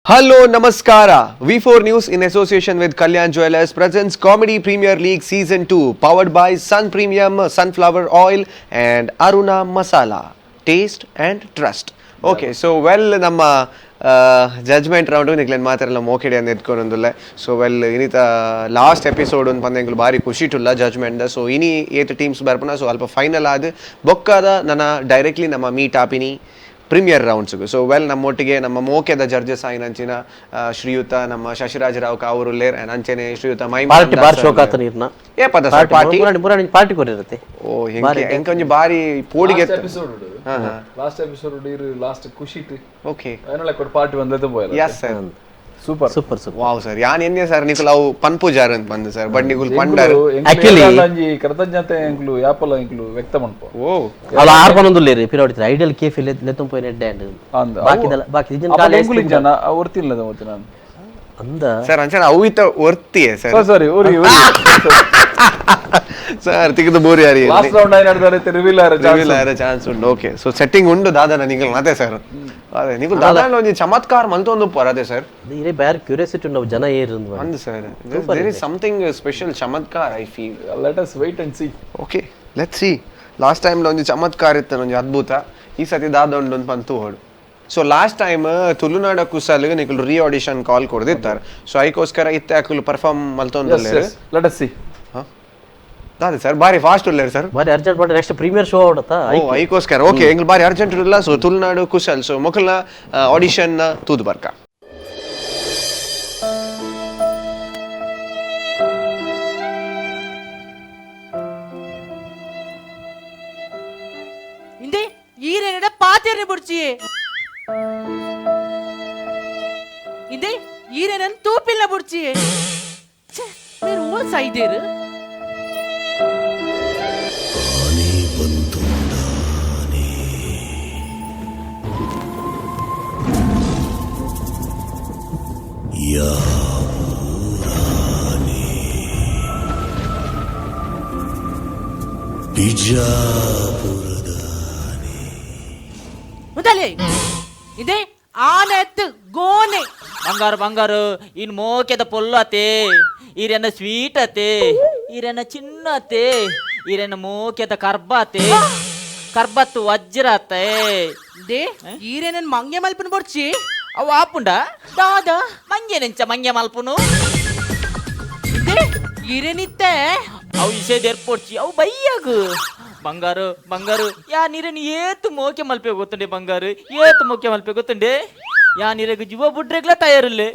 Hello, Namaskara. V4 News in association with Kalyan Jewelers presents Comedy Premier League Season 2, powered by Sun Premium Sunflower Oil and Aruna Masala. Taste and trust. Okay, so well, ನಮ್ಮ judgement round ನಿಕ್ಲೆನ್ ಮಾತೆರೆಲ ಮೋಕೆಡೆ ಅಂದ್ ಎತ್ಕೊಂದುಲ್ಲೆ. ಸೊ well, ಇನಿತ last episode ಒಂದು ಪಂದ್ ಎಂಕುಲು ಬಾರಿ ಖುಷಿಟುಲ್ಲ judgement. ಸೊ ಇನಿ ಏತ್ ಟೀಮ್ಸ್ ಬರ್ಪುನ, ಸೊ ಅಲ್ಪ ಫೈನಲ್ ಆದ್ ಬೊಕ್ಕದ ನನ ಡೈರೆಕ್ಟ್ಲಿ ನಮ್ಮ ಮೀಟ್ ಆಪಿನಿ ಪ್ರೀಮಿಯರ್ ರೌಂಡ್ಸ್ಗೆ. ಸೊ ವೆಲ್, ನಮ್ಮೊಟ್ಟಿಗೆ ನಮ್ಮ ಮೋಕೆದ ಜಡ್ಜಸ್ ಆಯಿನಂಚಿನ ಶ್ರೀಯುತ ನಮ್ಮ ಶಶಿರಾಜ್ ರಾವ್ ಕಾವೂರುಲ್ಲೇರ್ ಆ್ಯಂಡ್ ಅಂಚನೆ ಶ್ರೀಯುತ ಮೈ ಪಾರ್ಟಿ ಬಾರ್ ಶೋಕ್ ಆತ ನೀರ್ನ. ಏ ಪದ ಸರ್ ಪಾರ್ಟಿ? ಮುರಾಣಿ ಮುರಾಣಿ ಪಾರ್ಟಿ ಕೊರಿರತ್ತೆ. ಓ, ಹೆಂಗೆ ಎಂಕೊಂಜಿ ಬಾರಿ ಪೋಡಿಗೆ. ಎಪಿಸೋಡ್, ಲಾಸ್ಟ್ ಎಪಿಸೋಡ್ ಇರು ಲಾಸ್ಟ್ ಖುಷಿಟ್. ಓಕೆ. ಅದನ್ನೆಲ್ಲ ಕೊಟ್ಟು ಪಾರ್ಟಿ ಬಂದದ್ದು ಪೋಯಲ್ಲ. Yes sir. Super. Super super. Wow sir, ಯಾನ್ ಎನ್ನೆ ಸರ್ ನಿಕುಲ್ ಅವು ಪನ್ಪುಜಾರ್ ಅಂತ ಬಂದು ಸರ್, ಬಟ್ ನಿಕುಲ್ ಪಂಡರ್. Actually- ಅಂಜಿ ಕೃತಜ್ಞತೆ ಎಂಕ್ಲು ಯಾಪಲ ಎಂಕ್ಲು ವ್ಯಕ್ತ ಮನ್ಪು. ಓ. ಅಲ್ಲ, ಆರ್ ಪನೊಂದುಲ್ಲೇರಿ ಪಿರವಡಿತಾರೆ ಐಡಿಯಲ್ ಕೇಫ್ ಲೆತ್ತೊಂದು ಪೋಯಿನ ಎಡ್ಡೆ ಅಂಡ್ ಅಂದ್. ಬಾಕಿದಲ್ಲ ಬಾಕಿ ಇಜ್ಜನ್ ಕಾಲ. ಎಂಕುಲು ಜನ ಒರ್ತಿಲ್ಲ ಒತ್ತಿ ನಾನು. ಅಂದ. ಸರ್, ಅಂಚನೆ ಅವು ಇತ್ತ ಒರ್ತಿಯೇ ಸರ್. ಸಾರಿ ಸಾರಿ, ಊರಿ ಊರಿ. ಸರ್, ತಿಗದು ಬೋರಿ ಯಾರಿ. ಲಾಸ್ಟ್ ರೌಂಡ್ ಆಯ್ನ ನಡ್ದಾರೆ ರಿವೀಲ್ ಆರ. ರಿವೀಲ್ ಆರೆ ಚಾನ್ಸ್ ಉಂಟು. ಓಕೆ, ಸೊ ಸೆಟ್ಟಿಂಗ್ ಉಂಡು ದಾದನ ನಿಕುಲ್ ಅದೇ ಸರ್, ಅದೇ ನಿಕುಲ್ ದಾದಾನ ಒಂಜಿ ಚಮತ್ಕಾರ ಮಲ್ತೊಂದು ಉಪ್ಪರ್ ಅದೇ ಸರ್. ಇರೇ ಬ್ಯಾರ್ ಕ್ಯೂರಿಯಾಸಿಟಿ ನಾವು ಜನ ಏರ್. ಅಂದ್ sir, there is something special ಚಮತ್ಕಾರ I feel. Let us wait and see. Okay, let see. Last time ಒಂಜಿ ಚಮತ್ಕಾರ ಇತ್ತು, ಒಂಜಿ ಅದ್ಭುತ. ಈ ಸತಿ ದಾದ ಉಂಡು ಅಂತ ಪಂತು ಹೋಡು. ಸೊ ಲಾಸ್ಟ್ ಟೈಮ್ ತುಳುನಾಡ ಕುಸಲ್ಗೆ ನಿಕುಲು ರೀ ಆಡಿಷನ್ ಕಾಲ್ ಕೊಡ್ದಿತ್ತಾರೆ. ಸೊ ಐಕೋಸ್ಕರ ಇತ್ತೆ ಅಕುಲು ಪರ್ಫಾರ್ಮ್ ಮಲ್ತೊಂದುಲ್ಲೇರು. Let us see. ದಾದ ಸರ್, ಬಾರಿ ಫಾಸ್ಟ್ ಉಲ್ಲೇರು ಸರ್. ಬಾರಿ ಅರ್ಜೆಂಟ್ ಮಾಡಿ ನೆಕ್ಸ್ಟ್ ಪ್ರೀಮಿಯರ್ ಶೋ ಆಡತ್ತಾ. ಓ, ಐಕೋಸ್ಕರ. ಓಕೆ, ಎಂಗ್ಲು ಬಾರಿ ಅರ್ಜೆಂಟ್ ಇಲ್ಲ. ಸೊ ತುಳುನಾಡು ಕುಶಲ್, ಸೊ ಮೊಕಲ್ನ ಆಡಿಷನ್ ತೂದು ಬರ್ಕ. ಇಂದೆ ಈರೇನಡ ಪಾತೆರ್ನೆ ಬುಡ್ಚಿ. ಇಂದೆ ಈರೇನನ್ ತೂಪಿಲ್ಲ ಬುಡ್ಚಿ. ಛೆ, మీరు ಓಲ್ ಸೈದೇರು. ಮುದಲೆ ಇದೆ ಆನೆತ್ತು ಗೋನೆ. ಬಂಗಾರು ಬಂಗಾರು, ಇನ್ ಮೋಕೆದ ಪೊಲ್ಲು ಅತೆ, ಈರೆನ್ನ ಸ್ವೀಟ್ ಅತೆ, ಈರೆನ್ನ ಚಿನ್ನ ಅತೆ, ಈರೆನ್ನ ಮೋಕೆದ ಕರ್ಬ ಅತೆ, ಕರ್ಬತ್ತು ವಜ್ರ ಅತೆ. ಇಂದೆ ಈರೇನನ್ ಮಂಗೆ ಮಲ್ಪನ ಬುಡ್ಚಿ. ಅವು ಆಪುಂಡ? ದಾದ? ಮಂಗೆ ನೆಂಚ ಮಂಗೆ ಮಲ್ಪುನು? ಇಂದೆ ಈರೇನಿತ್ತೆ. ಅವು ಇಸೆ ದೇರ್ಪೊಡ್ಚಿ, ಅವು ಬೈಯಾಗು. ಬಂಗಾರು ಬಂಗಾರು, ಯಾ ನೀರನ್ನು ಏತು ಮೋಕೆ ಮಲ್ಪೆ ಗೊತ್ತುಂಡೆ? ಬಂಗಾರು, ಏತು ಮೋಕೆ ಮಲ್ಪೆ ಗೊತ್ತುಂಡೆ? ಯಾ ನೀರಗು ಜೀವ ಬುಡ್ರೆಗ್ಲ ತಯಾರುಲ್ಲೆ.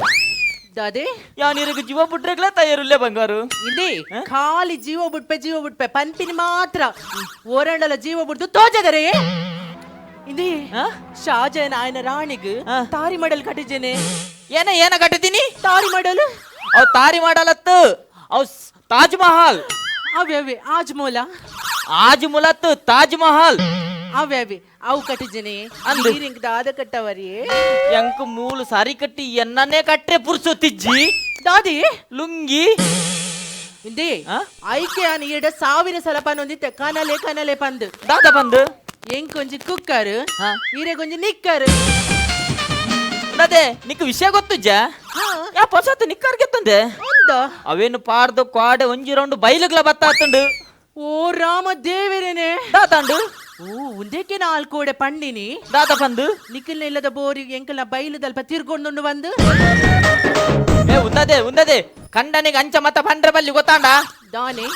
ದಾದೆ? ಯಾ ನೀರಗು ಜೀವ ಬುಡ್ರೆಗ್ಲ ತಯಾರುಲ್ಲೆ ಬಂಗಾರು. ಇಂದೆ ಖಾಲಿ ಜೀವ ಬುಡ್ಪೆ ಜೀವ ಬುಡ್ಪೆ ಪನ್ಪಿನಿ ಮಾತ್ರ, ಓರಂಡಲ ಜೀವ ಬುಡ್ದು ತೋಜದರೆ. ಇಂದೆ ಆ? ಶಾಜನ ಆಯನ ರಾಣಿಗ್ ಆ. ತಾರಿ ಮಾಡಲ್ ಕಟ್ಟಿಜೇನೆ. ಏನ ಏನ ಕಟ್ಟಿದ್ದೀನಿ? ತಾರಿ ಮಾಡಲು. ಅವ್ ತಾರಿ ಮಾಡಲತ್ತು, ಅವ್ ತಾಜ್ ಮಹಲ್. ಅವೇ ಅವೇ ಆಜ್ ಮೂಲ. ಆಜ್ ಮುಲತ್ತು, ತಾಜ್ ಮಹಲ್. ಅವೇ ಅವೇ ಅವು ಕಟ್ಟಿಜೇನೆ. ಅಂದು. ನೀರಿಂಗ್ ದಾದ ಕಟ್ಟವರಿ? ಎಂಕ್ ಮೂಲು ಸಾರಿ ಕಟ್ಟಿ ಎನ್ನನ್ನೇ ಕಟ್ರೆ ಪುರ್ಸೊತ್ತಿಜ್ಜಿ. ದಾದಿ? ಲುಂಗಿ. ಇಂದೆ ಆ? ಐಕೆ ಆನ್ ಈಡ ಸಾವಿರ ಸಲ ಪನೊಂದಿತ್ತೆ, ಕನಲೆ ಕನಲೆ ಪಂದು. ದಾದ ಬಂದು? ಎಂಕೊಂಜಿ ಕುಕ್ಕರ್. ಹಾ. ಈರೆಗೊಂಜಿ ನಿಕ್ಕರ್. ಅದೇ ನಿಕ್ ವಿಷಯ ಗೊತ್ತುಜ್ಜ? ಹಾ. ಯಾ ಪೊಸತ್ತು ನಿಕ್ಕರ್ಗೆತ್ತಂದೆ. ಅಂದ. ಅವೇನು ಪಾರ್ದು ಕ್ವಾಡೆ ಒಂಜಿ ರೌಂಡ್ ಬೈಲುಗ್ಲ ಬತ್ತಾತುಂಡು. ಓ ರಾಮ ದೇವರೇನೆ! ದಾದಾಂಡು? ಓ, ಉಂದಕ್ಕೆ ನಾಲ್ಕೋಡೆ ಪಂಡಿನಿ. ದಾದ ಬಂದು? ನಿಖಲ್ನ ಇಲ್ಲದ ಬೋರಿಗೆ ಎಂಕಲ್ನ ಬೈಲುದಲ್ಪ ತಿರ್ಗೊಂಡು ಬಂದು. ಏ ಉಂದದೆ ಉಂದದೆ, ಕಂಡನಿಗೆ ಅಂಚ ಮತ್ತ ಪಂಡ್ರೆ ಬಲ್ಲಿ ಗೊತ್ತಾಂಡ? ದಾನೆ?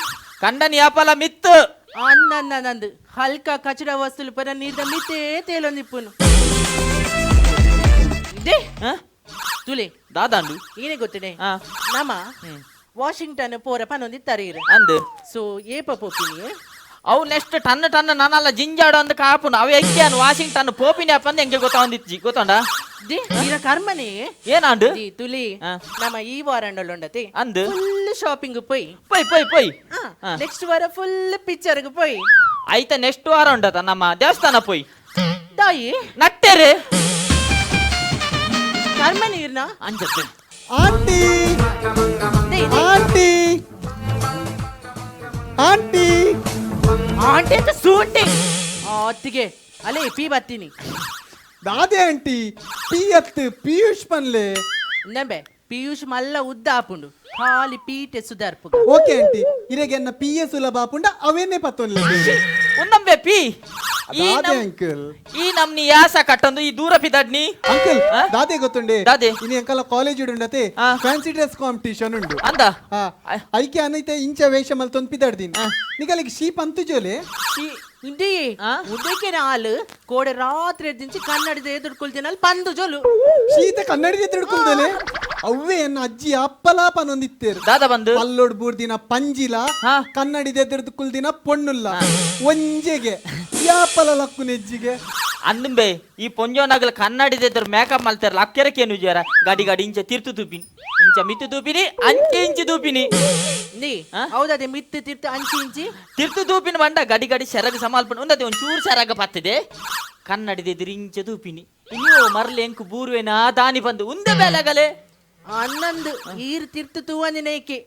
ಕಂಡನಿ ಯಾಪಲ ಮಿತ್ತು. ಅನ್ನನ್ನಂದು ಹಲ್ಕ ಕಚಡ ವಸ್ತುಲು ಪರ ನೀರ್ದ ಮಿತ್ತೇ ತೇಲೊಂದಿಪ್ಪುನು ಇದೇ. ಹ? ತುಲೆ. ದಾದಾಂಡು? ಏನೇ ಗೊತ್ತನೆ. ಆ. ನಮ್ಮ ವಾಷಿಂಗ್ಟನ್ ಪೋರ ಪನೊಂದಿ ತರೀರ. ಅಂದು. ಸೊ ಏಪ ಪೋಪಿನಿ? ಅವು ನೆಕ್ಸ್ಟ್ ಟನ್ ಟನ್ ನನ್ನಲ್ಲ ಜಿಂಜಾಡು ಅಂದ್ ಕಾಪುನು. ಅವು ಎಂಕೆ ವಾಷಿಂಗ್ಟನ್ ಪೋಪಿನಿ ಅಪ್ಪ ಅಂದ್ ಎಂಕೆ ಗೊತ್ತಾವಂದಿಜ್ಜಿ ಗೊತ್ತಂಡ. They ಈರ ಕರ್ಮನೇ. ಏನಾಂಡು? The ತುಲಿ. ಆ. ನಮ್ಮ ಈ ವಾರ ಉಂಡತೆ. ಅಂದು. ಫುಲ್ ಶಾಪಿಂಗ್ ಪೋಯ್. ಪೊಯ್ ಪೊಯ್ ಪೊಯ್. ಆ. ನೆಕ್ಸ್ಟ್ ವಾರ ಫುಲ್ ಪಿಕ್ಚರ್ಗೆ ಪೋಯ್. ಐತ ನೆಕ್ಸ್ಟ್ ವಾರ ಉಂಡತ ನಮ್ಮ ದೇವಸ್ಥಾನ ಪೊಯ್. ದಾಯಿ? ನಟ್ಟೆರೆ. ಕರ್ಮ ನೀರ್ನ. ಅಂಜತ್ತೆ. Aunty. They, they. Aunty, aunty. Aunty ಅಂತ ಸೂಂಟಿ ಅತ್ತಿಗೆ ಅಲ್ಲೇ ಪೀ ಬರ್ತೀನಿ. ದಾದೆ ಆಂಟಿ ಪಿ ಅತ್ ಪಿಯೂಷ್ ಪನ್ಲೆ. ನಂಬೆ ಪಿಯೂಷ್ ಮಲ್ಲ ಉದ್ದ ಆಪುಂಡು ಖಾಲಿ ಪೀಟೆ ಸುಧಾರ್ಪು. ಓಕೆ ಆಂಟಿ, ಇರೆಗೆ ಎನ್ನ ಪಿ ಎ ಸುಲಭ ಆಪುಂಡ ಅವೇನೆ ಪತ್ತೊನ್ಲೆ. ಉಂದಂಬೆ ಪಿ ಈ ದಾದೆ ನಮ್ ಅಂಕಲ್? ಈ ನಮ್ನಿ ಯಾಸ ಕಟ್ಟೊಂದು ಈ ದೂರ ಪಿದಾಡ್ನಿ. ಅಂಕಲ್. ಆ? ದಾದೆ ಗೊತ್ತುಂಡೆ? ದಾದೆ? ಇನಿ ಅಂಕಲ ಕಾಲೇಜ್ ಉಂಡತೆ. ಆ. Fancy dress competition ಉಂಡು. ಅಂದ? ಹಾ, ಐಕೆ ಅನೈತೆ ಇಂಚ ವೇಷ ಮಲ್ತೊಂದು ಪಿದಾಡ್ದಿನಿ. ನಿಗಲಿಗೆ ಶೀಪ್ ಅಂತು ಜೋಲೆ. ಇಂದಿ. ಆ? ಉದಕ್ಕೆ ಹಾಲು ಕೋಡೆ ರಾತ್ರಿ ದಿಂಚಿ ಕನ್ನಡಿದ ಎದುರ್ಕೊಳ್ತೀನಲ್ಲಿ ಪಂದು ಜೋಲು. ಶೀತ ಕನ್ನಡಿದ ತಿಳ್ಕೊಂಡಲೆ ಅವ್ವೇ ಎನ್ನ ಅಜ್ಜಿ ಅಪ್ಪಲಾ ಪನೊಂದಿತ್ತೇರು. ದಾದ ಬಂದು? ಪಲ್ಲೋಡ್ ಬೂರ್ದಿನ ಪಂಜಿಲ. ಹಾ. ಕನ್ನಡಿದ ಎದುರ್ದು ಕುಲ್ದಿನ ಪೊಣ್ಣುಲ್ಲ ಒಂಜೆಗೆ ಯಾಪಲ ಲಕ್ಕು ನೆಜ್ಜಿಗೆ. ಅಂದಂಬೆ ಈ ಪೊಂಜೋನಾಗಲ ಕನ್ನಡಿದ ಎದುರು ಮೇಕಪ್ ಮಲ್ತಾರಲ್ಲ, ಅಕ್ಕೆರಕೇನು ಜರ ಗಾಡಿ ಗಾಡಿ ಇಂಚ ತಿರ್ತು ತೂಪಿನಿ, ಇಂಚ ಮಿತ್ತು ತೂಪಿನಿ, ಅಂಚೆ ಇಂಚಿ ತೂಪಿನಿ. ಇಂದಿ. ಆ? ಹೌದದೆ ಮಿತ್ತು ತಿರ್ತು ಅಂಚಿ ಇಂಚಿ. ತಿರ್ತು ತೂಪಿನ ಬಂಡ ಗಡಿ ಗಡಿ ಸೆರಗ ಸಮಾಲ್ಪಣ ಉಂದದೆ ಒಂಚೂರು ಸೆರಗ ಪತ್ತದೆ ಕನ್ನಡಿದ ಎದುರು ಇಂಚ ತೂಪಿನಿ. ಇನ್ನೂ ಮರ್ಲೆ ಎಂಕು ಬೂರ್ವೇನಾ ದಾನಿ ಬಂದು ಉಂದೆ ಬೇಲಗಲೆ. ಅನ್ನಂದು ಈರ್ ತಿರ್ತು ತೂವಂದಿನೇಕೆ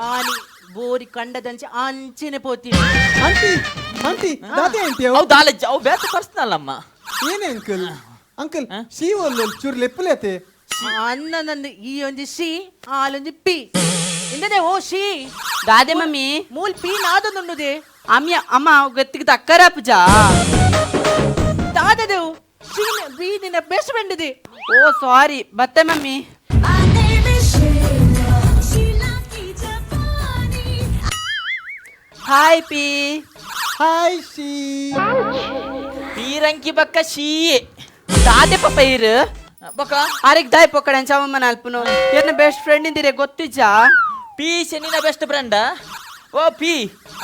ಆನಿ ಬೋರಿ ಕಂಡದಂಚೆ ಅಂಚಿನ ಪೋತೀನಿ. ಆಂಟಿ ಆಂಟಿ, ದಾದೆ ಆಂಟಿ ಅವು? ಅವು ದಾಲಜ್ಜ, ಅವು ಬೇತ ಪರ್ಸನಲ್ ಅಮ್ಮ. ಏನೇ uncle, uncle she ಒಲ್ಲು ಚೂರು ಲೆಪ್ಪುಲೇತೆ. ಅನ್ನನಂದು ಈ ಒಂಜಿ she ಆಲೊಂಜಿ ಪಿ ಇಂದದೆ ಓ she. ದಾದೆ mummy? ಮೂಲ್ P ನಾದೊಂದುಂಡುದೆ. ಅಮ್ಯ ಅಮ್ಮ ಗತ್ತಿಗೆ ತಕ್ಕರ ಪೂಜಾ. ದಾದದೇವು she B ನಿನ್ನ ಬೆಸ್ಟ್ ಫ್ರೆಂಡ್ ಇದೆ. ಓ ಸಾರಿ, ಬತ್ತೆ mummy. Hi P. Hi she. ಪೀರಂಕಿ ಬಕ್ಕ ಶೀಯೆ. ದಾದೆ ಪಪ್ಪ ಇರು? ಬಕ್ಕ? ಆರಿಗೆ ದಾಯ್ ಪೊಕ್ಕಡೆ ಚಾವಮ್ಮನ ಅಲ್ಪನು ಎನ್ನ ಬೆಸ್ಟ್ ಫ್ರೆಂಡ್ ಇಂದಿರೆ ಗೊತ್ತಿಜ್ಜಾ? ಪಿ ಶನಿನ ಬೆಸ್ಟ್ ಫ್ರೆಂಡ್ ಓ ಪಿ.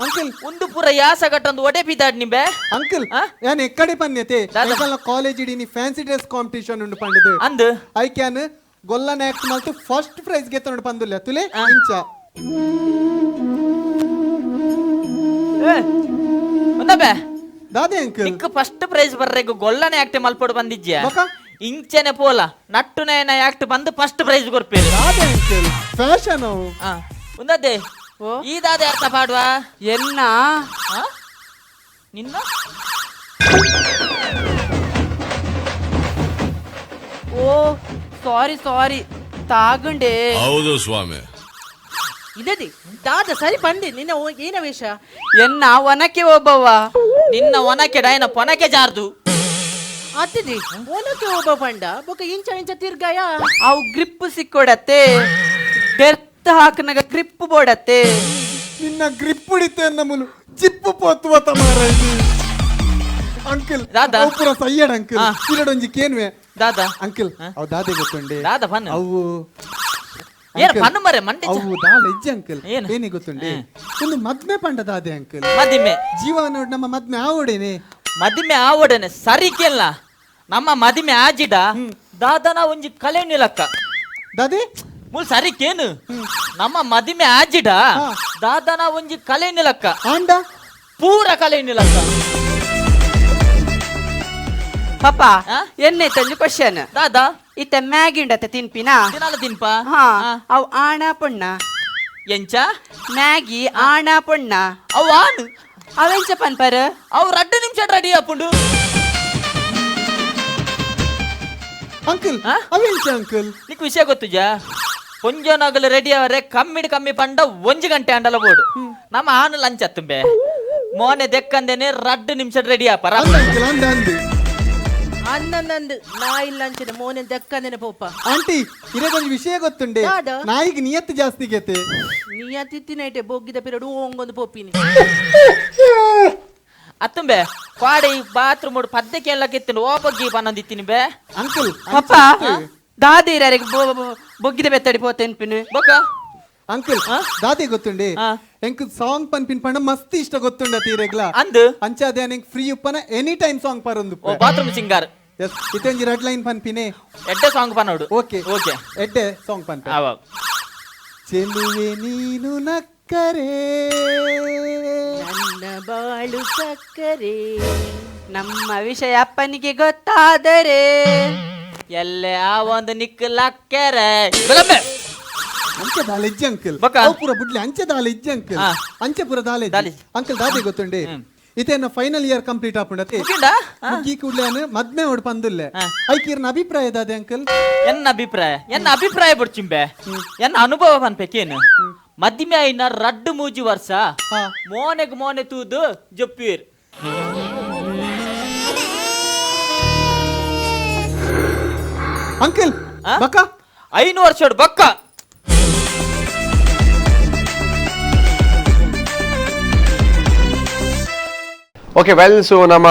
ಅಂಕಲ್. ಒಂದು ಪೂರ ಯಾಸ ಕಟ್ಟೊಂದು ಒಡೆ ಪಿದಾಡ್ ನಿಂಬೆ. ಅಂಕಲ್. ಆ? ಯಾನ್ ಎಕ್ಕಡೆ ಪನ್ಯತೆ. ದಾದ? ಅಂಕಲ್ ಕಾಲೇಜ್ ಇಡೀ fancy dress competition ಉಂಡು ಪಂಡದು. ಅಂದು? I can ಗೊಲ್ಲನ act ಮಲ್ತು first prize ಗೆತ್ತೊಂಡು ಪಂದುಲ್ಲ ತುಲೆ ಇಂಚ. ಒಂದಬೆ. ದಾದೆ ಅಂಕಲ್? ನಿಕ್ ಫಸ್ಟ್ ಪ್ರೈಸ್ ಬರ್ರೆಗ್ ಗೊಲ್ಲನೆ ಆಕ್ಟ್ ಮಲ್ಪೊಡು ಬಂದಿಜ್ಜೆ. ಬೊಕ? ಇಂಚನೆ ಪೋಲ ನಟ್ಟು ನಯನ ಆಕ್ಟ್ ಬಂದು ಫಸ್ಟ್ ಪ್ರೈಸ್ ಕೊರ್ಪೇರು. ದಾದೆ ಅಂಕಲ್, ಫ್ಯಾಷನ್ ಅವು. ಆ, ಉಂದದ್ದೆ. ಓ. ಈ ದಾದೆ ಅರ್ಥ ಪಾಡುವ? ಎನ್ನ? ಆ? ನಿನ್ನ. ಓ ಸಾರಿ ಸಾರಿ, ತಾಗುಂಡೆ. ಹೌದು ಸ್ವಾಮಿ. ಇದದಿ ದಾದ ಸರಿ ಬಂದೆ ನಿನ್ನ ಏನ ವೇಷ? ಎನ್ನ ಒನಕೆ ಒಬ್ಬವ್ವ. ನಿನ್ನ ಒನಕೆ ಡೈನ ಪೊನಕೆ ಜಾರ್ದು. ಅತ್ತಿದಿ ಓನಕ್ಕೆ ಒಬ್ಬ ಪಂಡ ಬೊಕ ಇಂಚ ಇಂಚ ತಿರ್ಗಾಯ. ಅವು ಗ್ರಿಪ್ ಸಿಕ್ಕೊಡತ್ತೆ, ಡೆರ್ತ್ ಹಾಕನಾಗ ಗ್ರಿಪ್ ಬೋಡತ್ತೆ. ನಿನ್ನ ಗ್ರಿಪ್ ಹಿಡಿತೆ ನಮ್ಮಲು ಚಿಪ್ಪು ಪೋತುವ ತಮಾರ. ಅಂಕಲ್. ದಾದಾ. ಅವು ಪೂರ ಸಯ್ಯಡ್ ಅಂಕಲ್. ಆ. ಇರಡೊಂಜಿ ಕೇನ್ವೆ. ದಾದಾ? ಅಂಕಲ್, ಅವು ದಾದೆ ಗೊತ್ತುಂಡೆ? ದಾದ ಪನ್ನು? ಅವು ಏನ್ ಅಂಕಲ್, ಪನ್ನು ಮರೆ ಮಂಡೆ ಅವು ದಾಲ ಇಜ್ಜೆ ಅಂಕಲ್. ಏನು? ಏನೇ ಗೊತ್ತುಂಡೆ, ಒಂದು ಮದ್ಮೆ ಪಂಡ ದಾದೆ ಅಂಕಲ್? ಮದಿಮೆ. ಜೀವ ನೋಡ್, ನಮ್ಮ ಮದ್ಮೆ ಆವಡೇನೆ. ಮದಿಮೆ ಆವಡನೆ ಸರಿಕೆಲ್ಲ ನಮ್ಮ ಮದಿಮೆ ಆಜಿಡ ದಾದನ ಒಂಜಿ ಕಲೆ ನಿಲಕ್ಕ. ದಾದೆ? ಮುಲ್ ಸರಿಕೇನು ನಮ್ಮ ಮದಿಮೆ ಆಜಿಡ ಹಾ. ದಾದನ ಒಂಜಿ ಕಲೆ ನಿಲಕ್ಕ. ಆಂಡ? ಪೂರ ಕಲೆ ನಿಲಕ್ಕ. ಪಾಪ. ಆ? ಎನ್ನೆ ತಂಜು ಕ್ವಶನ್. ದಾದಾ? ಇತ್ತ ಮ್ಯಾಗಿ ಉಂಡತ್ತೆ ತಿನ್ಪಿನಾ? ದಿನಾಲ ತಿನ್ಪ. ಹಾ. ಆ. ಅವು ಆಣ ಪೊಣ್ಣ? ಎಂಚ? ಮ್ಯಾಗಿ ಆಣ ಪೊಣ್ಣ? ಅವು ಆನು. ಅವೆಂಚ ಪನ್ಪರ್? ಅವು 2 ನಿಮಿಷ ರೆಡಿ ಆಪುಂಡು. ಅಂಕಲ್. ಆ? ಅವೆಂಚ ಅಂಕಲ್? ನಿಕ್ ವಿಷಯ ಗೊತ್ತುಜಾ? ಪೊಂಜೋನಾಗಲು ರೆಡಿ ಅವರೆ ಕಮ್ಮಿಡ್ ಕಮ್ಮಿ ಪಂಡ 1 ಗಂಟೆ ಅಂಡಲ ಬೋಡು. ನಮ್ಮ ಆನು ಲಂಚ್ ಅತ್ತುಂಬೆ ಮೋನೆ ದೆಕ್ಕಂದೇನೆ 2 ನಿಮಿಷ ರೆಡಿ ಆಪರ. ಅಂದ ಅಂಕಲ್, ಅಂದ ಅಂದು. ಅನ್ನನಂದು ನಾ ಇಲ್ಲ ಅಂಚಿನ ಮೋನೆ ದಕ್ಕಂದನೆ ಪೋಪ. ಆಂಟಿ, ಇರಗೊಂದು ವಿಷಯ ಗೊತ್ತುಂಡೆ? ದಾದ? ನಾಯಿಗೆ ನಿಯತ್ತು ಜಾಸ್ತಿ ಗೆತೆ. ನೀ ತಿತ್ತಿನೈಟೆ ಬೊಗ್ಗಿದ ಪಿರಡು ಓಂಗೊಂದು ಪೋಪಿನಿ. ಅತ್ತುಂಬೆ ಕ್ವಾಡೆ ಬಾತ್ರೂಮ್ ಪದ್ದಕ್ಕೆ ಎಲ್ಲ ಕಿತ್ತಿನ ಓ ಬಗ್ಗಿ ಪನ್ನೊಂದಿತ್ತೀನಿ ಬೆ. ಅಂಕಲ್. ಪಪ್ಪ, ದಾದಿರರಿಗೆ ಬೊಗ್ಗಿದ ಬೆತ್ತಡಿ ಪೋತೆನ್ಪಿನ. ಬೊಕ? ಅಂಕಲ್, ದಾದೆ ಗೊತ್ತುಂಡೆ? ಆ. ಎಂಕ್ ಸಾಂಗ್ ಪನ್ಪಿನ್ ಪಂಡ ಮಸ್ತ್ ಇಷ್ಟ ಗೊತ್ತುಂಡ ತೀರೆಗ್ಲ. ಅಂದು? ಅಂಚಾದೆ ಎಂಕ್ ಫ್ರೀ ಉಪ್ಪನ any time song ಪರೊಂದು. ಓ bathroom singer. S, ಇತ್ತೊಂಜಿ red line ಪನ್ಪಿನೆ. ಎಡ್ಡೆ ಸಾಂಗ್ ಪನ್ನೋಡು. ಓಕೆ. ಓಕೆ. ಎಡ್ಡೆ ಸಾಂಗ್ ಪನ್ಪೆ. ಆವ. ಚೆಲುವೆ ನೀನು ನಕ್ಕರೆ ನನ್ನ ಬಾಳು ಸಕ್ಕರೆ. ನಮ್ಮ ವಿಷಯ ಅಪ್ಪನಿಗೆ ಗೊತ್ತಾದರೆ ಎಲ್ಲೆ ಆ ಒಂದು ನಿಕ್ ಲಕ್ಕೆರೆ ಬಿಲಂಬೆ. ಅಂಚೆ ದಾಲೆ ಇಜ್ಜಿ ಅಂಕಲ್. ಬೊಕ? ಅವು ಪೂರ ಬುಡ್ಲಿ, ಅಂಚೆ ದಾಲೆ ಇಜ್ಜಿ ಅಂಕಲ್. ಆ. ಅಂಚೆ ಪೂರ ದಾಲೆ ಇಜ್ಜಿ. ದಾಲೆ. ಅಂಕಲ್, ದಾದೆ ಗೊತ್ತುಂಡೆ? ಇತೇನ final year complete ಆಪುಂಡತೆ. ಮುಗಿಂಡಾ? ಮುಗ್ಗಿ ಕೂಡ್ಲೇನು ಮದ್ಮೆ ಓಡ್ ಪಂದುಲ್ಲೆ. ಐಕೀರ್ನ ಅಭಿಪ್ರಾಯ ದಾದೆ ಅಂಕಲ್? ಎನ್ನ ಅಭಿಪ್ರಾಯ, ಎನ್ನ ಅಭಿಪ್ರಾಯ ಬಿಡ್ಚಿಂಬೆ, ಎನ್ನ ಅನುಭವ ಪನ್ಪೇಕೇನು, ಮದ್ಮೆ ಆಯಿನ ರಡ್ಡು ಮೂಜಿ ವರ್ಷ ಮೋನೆಗ್ ಮೋನೆ ತೂದು ಜೊಪ್ಪೀರ್. ಅಂಕಲ್ ಬಕ್ಕ 5 ವರ್ಷ ಬಕ್ಕ. Okay, well, so ನಮ್ಮ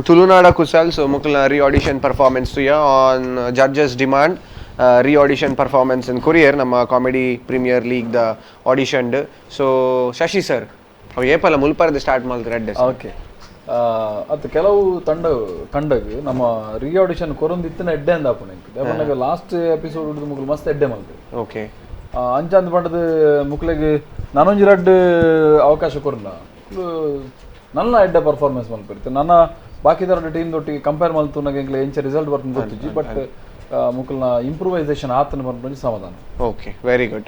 ತುಳುನಾಡ ಕುಸಲ್, ಸೊ ಮುಕ್ಲ ರೀ ಆಡಿಷನ್ ಪರ್ಫಾರ್ಮೆನ್ಸ್ ತುಯ on judges demand re audition performance in courier ನಮ್ಮ comedy premier league the audition. So Shashi sir, ಅವು ಏಪಲ್ಲ ಮುಲ್ಪರದ ಸ್ಟಾರ್ಟ್ ಮಲ್ತ್ ರೆಡ್. ಓಕೆ, ಅತ್ ಕೆಲವು ತಂಡ ತಂಡಗ್ ನಮ್ಮ ರೀ ಆಡಿಷನ್ ಕೊರೊಂದು ಇತ್ತಿನ ಎಡ್ಡೆ ಅಂದ ಆಪುಂಡು. ಲಾಸ್ಟ್ ಎಪಿಸೋಡ್ ಹಿಡಿದು ಮುಗುಲು ಮಸ್ತ್ ಎಡ್ಡೆ ಮಲ್ತು. ಓಕೆ, ಅಂಚ ಅಂದ್ ಪಂಡದ ಮುಕ್ಲೆಗ್ ನಾನೊಂಜಿ ರಡ್ಡ್ ಅವಕಾಶ ಕೊರ್ನ ನನ್ನ ಎಡ್ಡೆ ಪರ್ಫಾರ್ಮೆನ್ಸ್ ಮಲ್ಪಿರ್ತೆ. ನನ್ನ ಬಾಕಿದರ ಟೀಮ್ ದೊಟ್ಟಿಗೆ ಕಂಪೇರ್ ಮಲ್ತು ಎಂಕ್ಲೆ ಎಂಚ ರಿಸಲ್ಟ್ ಬರ್ತದೆ ಗೊತ್ತಿಜ್ಜಿ, ಬಟ್ ಮುಕಲ್ನ ಇಂಪ್ರೂವೈಸೇಷನ್ ಆತನ ಬರ್ಪಂಜಿ ಸಮಾಧಾನ. Okay, very good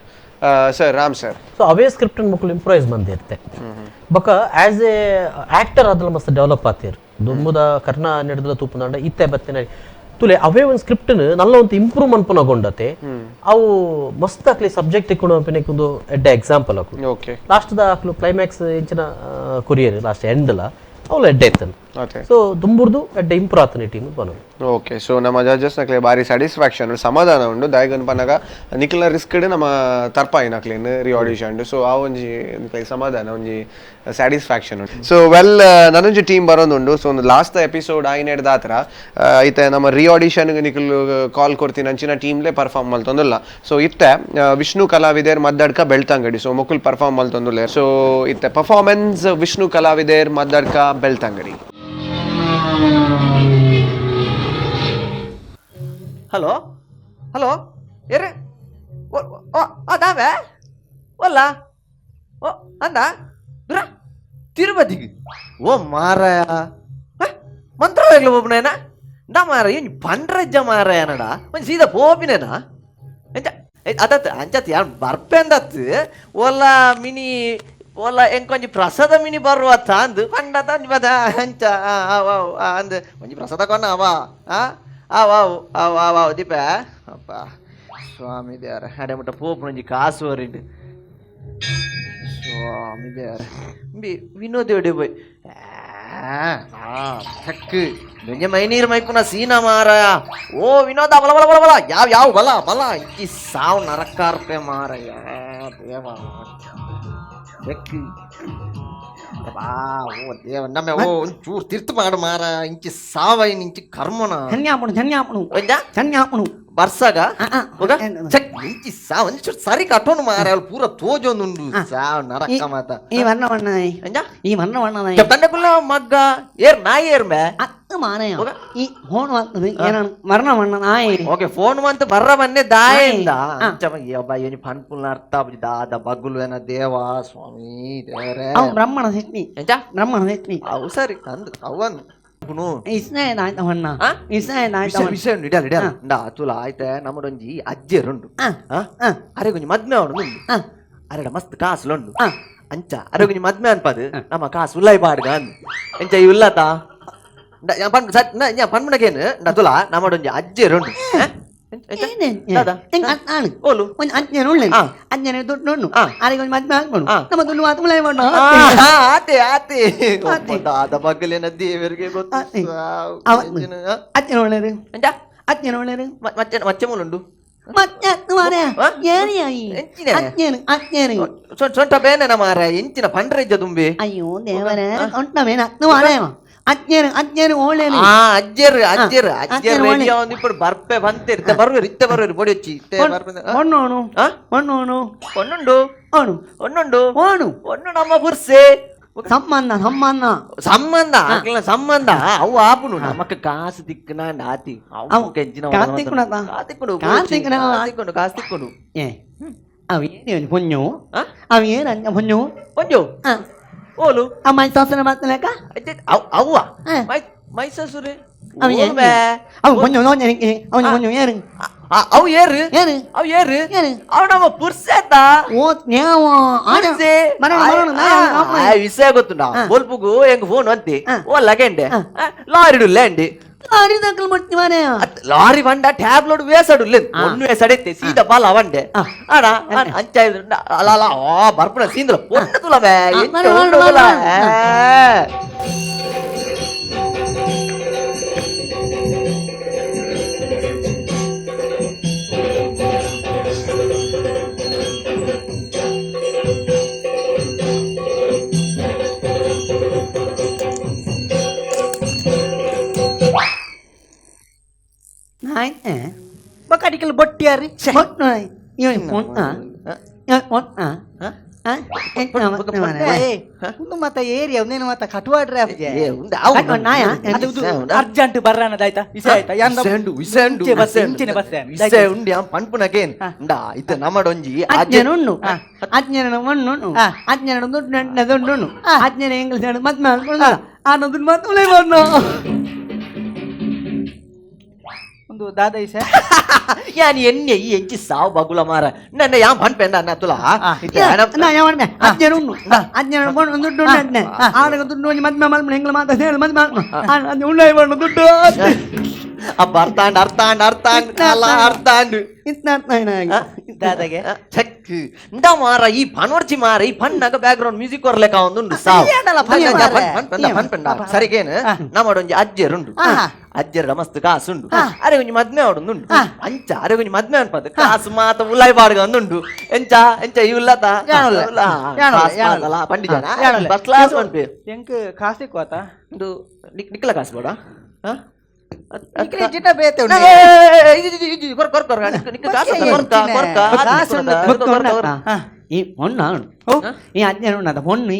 sir. Ram sir. So ಅವೇ ಸ್ಕ್ರಿಪ್ಟ್ ಮುಕುಲು ಇಂಪ್ರೂವೈಸ್ ಮಂದಿರ್ತೆ ಬೊಕ as A actor ಅದಲ್ಲ ಮಸ್ತ್ ಡೆವಲಪ್ ಆತೀರ್. ದುಂಬುದ ಕರ್ನ ನಡೆದಲ ತೂಪುನಾಂಡ ಇತ್ತೆ ಬತ್ತಿನ ತುಲೆ ಅವೇ ಒಂದು ಸ್ಕ್ರಿಪ್ಟ್ ನಲ್ಲ ಒಂದು ಇಂಪ್ರೂವ್ ಮನ್ಪುನಗೊಂಡತೆ ಅವು ಮಸ್ತ್ ಆಕ್ಲಿ ಸಬ್ಜೆಕ್ಟ್ ಇಕ್ಕೊಂಡು ಅನ್ಪಿನಕ್ಕೆ ಒಂದು ಎಡ್ಡೆ ಎಕ್ಸಾಂಪಲ್ ಅಕು. ಓಕೆ, ಲಾಸ್ಟ್ ದ ಆಕ್ಲು ಕ್ಲೈಮ್ಯಾಕ್ಸ್ ಇಂಚಿನ courier last end ಲ ಅವಳು ಎಡ್ಡೆ ಇತ್ತನು. ಸೊ ದುಂಬುರ್ದು ಎಡ್ಡೆ ಇಂಪ್ರೂವ್ ಆತನ ಟೀಮ್ ಬರೋದು. ಓಕೆ, ಸೊ ನಮ್ಮ ಜಡ್ಜಸ್ ನಕ್ಲೆ ಬಾರಿ ಸ್ಯಾಟಿಸ್ಫ್ಯಾಕ್ಷನ್ ಸಮಾಧಾನ ಉಂಡು. ದಾಯಗನ್ ಪನ್ನಗ ನಿಕ್ಲ ರಿಸ್ಕ್ ನಮ್ಮ ತರ್ಪಾಯಿ ನಕ್ಲೇನ್ ರೀ ಆಡಿಷನ್. ಸೊ ಆ ಒಂಜಿ ನಿಕ್ಲೆ ಸಮಾಧಾನ ಒಂಜಿ ಸ್ಯಾಟಿಸ್ಫ್ಯಾಕ್ಷನ್ ಉಂಡು. ಸೊ ವೆಲ್ ನನೊಂಜಿ ಟೀಮ್ ಬರೋದುಂಡು. ಸೊ ಒಂದು ಲಾಸ್ಟ್ ಎಪಿಸೋಡ್ ಆಯ್ನೆಡ್ದ ಆತರ ಇತ್ತೆ ನಮ್ಮ ರೀ ಆಡಿಷನ್ ನಿಕ್ಲು ಕಾಲ್ ಕೊಡ್ತೀನಿ ಅಂಚಿನ ಟೀಮ್ಲೆ ಪರ್ಫಾರ್ಮ್ ಮಲ್ತೊಂದುಲ್ಲ. ಸೊ ಇತ್ತೆ ವಿಷ್ಣು ಕಲಾವಿದರ್ ಮದ್ದಡ್ಕ ಬೆಳ್ತಂಗಡಿ, ಸೊ ಮೊಕುಲ್ ಪರ್ಫಾರ್ಮ್ ಮಲ್ತೊಂದುಲ್ಲ. ಸೊ ಇತ್ತೆ ಪರ್ಫಾರ್ಮೆನ್ಸ್ ವಿಷ್ಣು ಕಲಾವಿದರ್ ಮದ್ದಡ್ಕ ಬೆಳ್ತಂಗಡಿ. ಹಲೋ ಹಲೋ, ಏರೆ ಓ ದಾವೆ ಒಲ್ಲ ಓ ಅಂದ ದುರ ತಿರುಪತಿಗೆ ಓ ಮಾರಾಯ ಮಂತ್ರಾಲಯಗ್ಲ ಒಬ್ಬನೇನ ನಾ ಮಾರ ಏನು ಪಂಡ್ರಜ್ಜ ಮಾರಾಯನಡ ಒಂದು ಸೀದಾ ಪೋಪಿನೇನಾ ಎಂಚ ಅದತ್ ಅಂಚತ್ ಯಾನ್ ಬರ್ಪೆಂದತ್ ಓಲ ಮಿನಿ ಓಲ ಎಂಕೊಂಜಿ ಪ್ರಸಾದ ಮಿನಿ ಬರುವ ಅಂದು ಪಂಡ ತಂಜಿ ಬದ ಅಂಚ ಅಂದ್ ಒಂಜಿ ಪ್ರಸಾದ ಕೊನ್ನ ಅವ ಆವ್ ಆವ್ ಆವ್ ಆವ್ ದೀಪ ಅಪ್ಪ ಸ್ವಾಮಿ ದೇವರ ಅಡೆ ಮುಟ್ಟ ಪೋಪುನೊಂಜಿ ಕಾಸು ವರಿಂಡು ಸ್ವಾಮಿ ದೇವರ ಬಿ ವಿನೋದ್ ಎಡೆ ಪೋಯ್ ಥಕ್ ಬೆಂಜ ಮೈನೀರ್ ಮೈಪುನ ಸೀನ ಮಾರಾಯ ಓ ವಿನೋದ ಬಲ ಬಲ ಬಲ ಬಲ ಯಾವ ಯಾವ ಬಲ ಬಲ ಇಂಚಿ ಸಾವು ನರಕಾರ್ಪೆ ಮಾರಾಯ ದೇವ ಬೆಕ್ಕು ಬಾ ಓ ದೇವ ನಮ್ಮೆ ಓ ಒಂಚೂರು ತಿರ್ತು ಮಾಡು ಮಾರ ಇಂಚಿ ಸಾವೈನ್ ಇಂಚಿ ಕರ್ಮನ ಧನ್ಯಾಪಣು ಧನ್ಯಾಪಣು ಒಂಜಾ ಧನ್ಯಾಪಣು ಬರ್ಸಾಗ ಒಗ ಚೆಕ್ ಇಂಚಿ ಸಾವ್ ಒಂಚೂರು ಸರಿ ಕಟ್ಟೋನು ಮಾರ ಅಲ್ಲಿ ಪೂರ ತೋಜೊಂದುಂಡು ಸಾವ್ ನರಕ ಮಾತ ಈ ವರ್ಣ ವಣ್ಣನಾಯ್ ಅಂಜಾ ಈ ವರ್ಣ ವಣ್ಣನಾಯ್ ತಂಡಕುಲ್ಲ ಮಗ್ಗ ಏರ್ ನಾಯಿ ಏರ್ ಮೇ ಅತ್ತ ಮಾನಯ ಈ ಫೋನ್ ಬಂತದು ಏನಾನು ಮರಣ ವಣ್ಣನಾಯ್. ಓಕೆ ಫೋನ್ ಬಂತು ಬರ್ರ ಬನ್ನೆ ದಾಯಿಂದ ಅಂಚ ಯಬ್ಬ ಏನು ಪನ್ಪುಲ್ನ ಅರ್ಥ ಆಪುಜಿ ದಾದ ಬಗ್ಗುಲು ಏನ ದೇವ ಸ್ವಾಮಿ ದೇವರೇ. ಅವು ಬ್ರಹ್ಮಣ ಸಿಟ್ನಿ ಎಂಚ ಬ್ರಹ್ಮಣ ಸಿಟ್ನಿ ಅವು ಸರಿ ಅಂದು ಅವನ್ ನಮ್ಮಡೊಂಜಿ ಅಜ್ಜೆರುಂಡು ಅರೆ ಕೊಂಜಿ ಮದ್ಮೆ ಅವನು ಅರೆಡ ಮಸ್ತ್ ಕಾಸುಲುಂಡು ಅಂಚ ಅರೆ ಕೊಂಜಿ ಮದ್ಮೆ ಅನ್ಪದು ನಮ್ಮ ಕಾಸು ಉಲ್ಲಾಯಿ ಪಾಡ್ಗ ಅಂದ್ ಎಂಚ ಈ ಉಲ್ಲಾತ ಪನ್ಮುನಗೇನು ನದುಲ ನಮ್ಮಡೊಂಜಿ ಅಜ್ಜೆರುಂಡು ಎಂಚಿನ ಪಂಡ್ರೆಜ್ಜ ತುಂಬಿ ಅಯ್ಯೋ ದೇವರೇ ಅಜ್ಞರು ಅಜ್ಞರು ಓಳೇನು ಅಜ್ಜರು ಅಜ್ಜರು ಅಜ್ಜರು ರೆಡಿ ಅವನು ఇప్పుడు ಬರ್ಪೆ ಬಂತೇರಿ ಇತ್ತೆ ಬರ್ವೇರು ಇತ್ತೆ ಬರ್ವೇರು ಬೊಡಿ వచ్చి ಇತ್ತೆ ಬರ್ಪೆ ಒಣ್ಣೋನು ಒಣ್ಣೋನು ಒಣ್ಣುಂಡು ಓಣು ಒಣ್ಣುಂಡು ಓಣು ಒಣ್ಣು ನಮ್ಮ ಪುರ್ಸೆ ಸಂಬಂಧ ಸಂಬಂಧ ಸಂಬಂಧ ಅಕ್ಲ ಸಂಬಂಧ ಅವು ಆಪುನು ನಮಕ್ ಕಾಸು ತಿಕ್ಕನ ಆತಿ ಅವು ಕೆಂಚಿನ ಕಾಸು ತಿಕ್ಕುನತ? ಕಾಸು ತಿಕ್ಕುಡು ಕಾಸು ತಿಕ್ಕುನ? ಕಾಸು ತಿಕ್ಕುಡು ಕಾಸು ತಿಕ್ಕುಡು ಏ ಅವ ಏನು ಪೊഞ്ഞು ಅವ ಏನು ಅಂಜ ಪೊഞ്ഞು ಪೊಂಜು ಓಲು ಆ ಮೈಸಾಸುರ ಮಾತನಾಕ ಅವ್ವ ಮೈಸಾಸುರೆ ಅವು ಕೊಂಚ ಅವನು ಕೊಂಚ ಏರು ಅವು ಏರು ಏರು ಅವು ಏರು ಏರು ಅವು ನಮ್ಮ ಪುರ್ಸೆತ ಓ ನ್ಯಾವ ವಿಷಯ ಗೊತ್ತುಂಡ ಬೊಲ್ಪುಗು ಹೆಂಗ್ ಫೋನ್ ಅಂತಿ ಓ ಲಗೆಂಡೆ ಲಾರಿ ಲ್ಯಾಂಡಿ ಲಾರಿ ದಾಖಲು ಮಾಡ್ತೀವಿ ಮಾರಾಯ. ಲಾರಿ ಬಂಡ ಟ್ಯಾಬ್ ಲೋಡ್ ವೇಸಡು ಒಣ್ಣು ವೇಸಡೆತ್ತೆ ಸೀದಾ ಬಾಲ ವಂಡೆ ಅಣ ಅಂಚ ಅಲ್ಲ ಅಲ್ಲ ಆ ಬರ್ಪುಣ ಸೀಂದ್ರ ಪೊಣ್ಣು ತುಲವೇ ಬರ, ಬರ, ಬರ, ಬಕಾಟಿಕಲ್ ಬೊಟ್ಟಿಯಾರಿ ಮತ್ತ ಏರಿಯಾ ಅವನೇನು ಮತ್ತ ಕಟುವಾಡ್ರೆ ಅರ್ಜೆಂಟ್ ಬರ್ರಾನದಾಯ್ತಾ ವಿಷಯ ಆಯ್ತಾ ನಮ್ಮಡೊಂಜಿ ಅಜ್ಞನುಣ್ಣು ಅಜ್ಞನ ಮಣ್ಣುಣ್ಣು ಅಜ್ಞನ ದುಡ್ಡು ದುಡ್ಡುಣ್ಣು ಅಜ್ಞನ ಎಂಗ್ಲಿಷ್ ಮತ್ತೆ ಆನ ದುಡ್ಡು ಮಾತ್ರ ಮಣ್ಣು ಒಂದು ದಾದ ಇಸೆ ಯಾನ್ ಎಣ್ಣೆ ಈ ಎಂಚಿ ಸಾವು ಬಗುಲ ಮಾರ ನನ್ನ ಯಾನ್ ಪನ್ಪೆಂದ ಅನ್ನ ತುಲ ನಾ ಯಾವ ಅಜ್ಞನುಣ್ಣು ಅಜ್ಞನ ಮಣ್ಣು ದುಡ್ಡು ಅಜ್ಞೆ ಆನಗ ದುಡ್ಡು ಒಂಜಿ ಮದ್ಮೆ ಮಲ್ಪಣ ಎಂಗ್ಲ ಮಾತ ಹೇಳು ಮದ್ಮೆ ಮಲ್ಪಣ ಉಣ್ಣೆ ಮಣ್ಣು ದುಡ್ಡು ಅಪ್ಪ ಅರ್ಥಾಂಡ್ ಅರ್ಥಾಂಡ್ ಅರ್ಥಾಂಡ್ ಅಲ್ಲ ಅರ್ಥಾಂಡ್ ದಾದಾಗೆ ಚೆಕ್ ಇಂದ ಮಾರ ಈ ಪನೋರ್ಚಿ ಮಾರ ಈ ಪಣ್ಣಗ back ground music ಕೊರ್ಲೆಕ ಒಂದುಂಡು ಸಾವು ಪನ್ ಪನ್ ಸರಿಗೇನು ನಮ್ಮಡೊಂಜಿ ಅಜ್ಜೆರುಂಡು ಅಜ್ಜೆರ ಮಸ್ತ್ ಕಾಸುಂಡು ಅರೆ ಒಂಜಿ ಮದ್ಮೆ ಅವಡೊಂದುಂಡು ಅಂಚ ಅರೆ ಒಂಜಿ ಮದ್ಮೆ ಅನ್ಪದು ಕಾಸು ಮಾತ ಉಲಾಯ್ ಬಾಡ್ಗ ಒಂದುಂಡು ಎಂಚ ಎಂಚ ಈ ಉಲ್ಲತ ಪಂಡಿ ಜನ ಫಸ್ಟ್ ಕ್ಲಾಸ್ ಪನ್ಪೆ ಎಂಕ್ ಕಾಸು ಕೋತ ಉಂಡು ನಿಕ್ಕಲ ಕಾಸು ಬೇಡ ಈ ಹೊಣ್ಣ ಈ ಅಜ್ಞನ ಉಣ್ಣದ ಹೊಣ್ಣು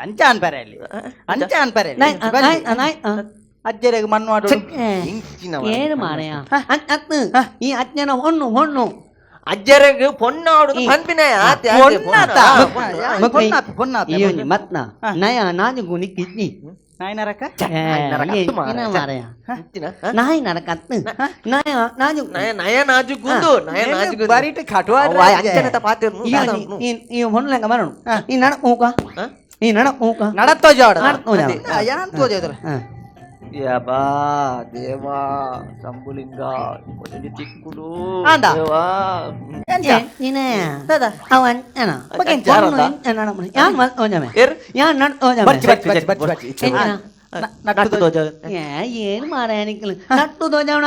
ಅಂಚ ಅನ್ಪರೆ ಅಲ್ಲಿ ಅಂಚ ಅನ್ಪರೆ ಅಜ್ಜರಿಗೆ ಮಣ್ಣು ಮಾಡು ಏನು ಮಾರಯ ಈ ಅಜ್ಞನ ಹೊಣ್ಣು ಹೊಣ್ಣು ಅಜ್ಜರಿಗೆ ಪೊಣ್ಣಾಡು ಪನ್ಪಿನ ಮತ್ನ ನಯ ನಾಜುಗು ನಿಕ್ಕಿದ್ನಿ ನಾಯಿ ನರಕ ಮಾರಯ ನಾಯಿ ನರಕ ನಯ ನಾಜು ನಯ ನಾಜುಗುಂದು ನಯ ನಾಜುಗು ಬರಿಟ್ ಕಟುವ ಈ ಹೊಣ್ಣಲಂಗ ಬರೋಣ ಈ ನಡ ಮೂಕ ಈ ನಡ ಮೂಕ ನಡತ್ತೋ ಜೋಡ ನಡತ್ತೋ ಜೋಡ ಯಾನ್ ತೋಜೋದ್ರ ಯಬಾ ದೇವಾ ಶಂಭುಲಿಂಗ కొంచెం చిక్కుడు దేవా ಏನು ಮಾರಾಯ ನಟ್ಟು ತೋಜಾವಣ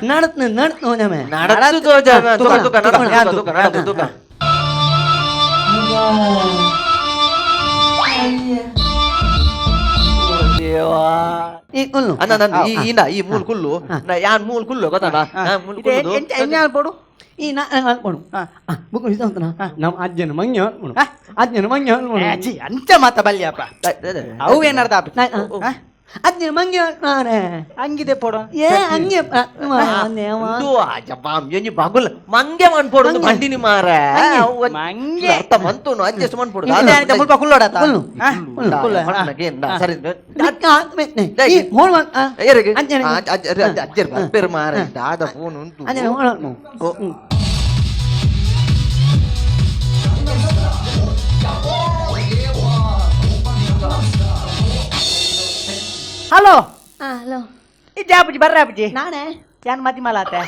ನಡತ್ ನಡತ್ ತೋಜಾಮೆ ನಡತ್ತು ತೋಜಾಮೆ ತುಕ ನಡತ್ತು ತುಕ ಅಣ್ಣ ಈ ಮೂಲ್ ಕುಲ್ಲು ಯಾನ್ ಮೂಲ್ ಕುಲ್ಲು ಗೊತ್ತಣ್ಣ ಮೂಲ್ ಕುಲ್ಲು ಪೋಡು ಈ ನಾ ಅನ್ಕೊಡು ಬುಕ್ ನಮ್ಮ ಅಜ್ಜನ ಮಂಗ್ಯ ಅನ್ಕೊಡು ಅಜ್ಜನ ಮಂಗ್ಯ ಅನ್ಕೊಡು ಅಜ್ಜಿ ಅಂಚ ಮಾತ ಬಲ್ಯಪ್ಪ ಅವು ಏನಾರ್ದ ಅಜ್ಜನ ಮಂಗ್ಯ ಅಂಗಿದೆ ಪೋಡು ಏ ಅಂಗೆ ಬಗುಲ್ ಮಂಗೆ ಮನ್ಪೋಡು ಬಂಡಿನಿ ಮಾರ ಮಂಗೆ ಅರ್ಥ ಮಂತುನು ಅಡ್ಜಸ್ಟ್ ಮನ್ಪೋಡು ಮುಲ್ಪ ಕುಲ್ಲೋಡತ ಸರಿ ಅಜ್ಜರ್ ಬರ್ಪೇರು ಮಾರ ದಾದ ಫೋನ್ ಉಂಟು ಹಲೋ ಹಲೋ ಇಜ್ಜಿ ಅಪ್ಪುಜಿ ಬರ್ರ ಅಪ್ಪುಜಿ ನಾನೇ ಯಾನ್ ಮತಿ ಮಲಾತೆ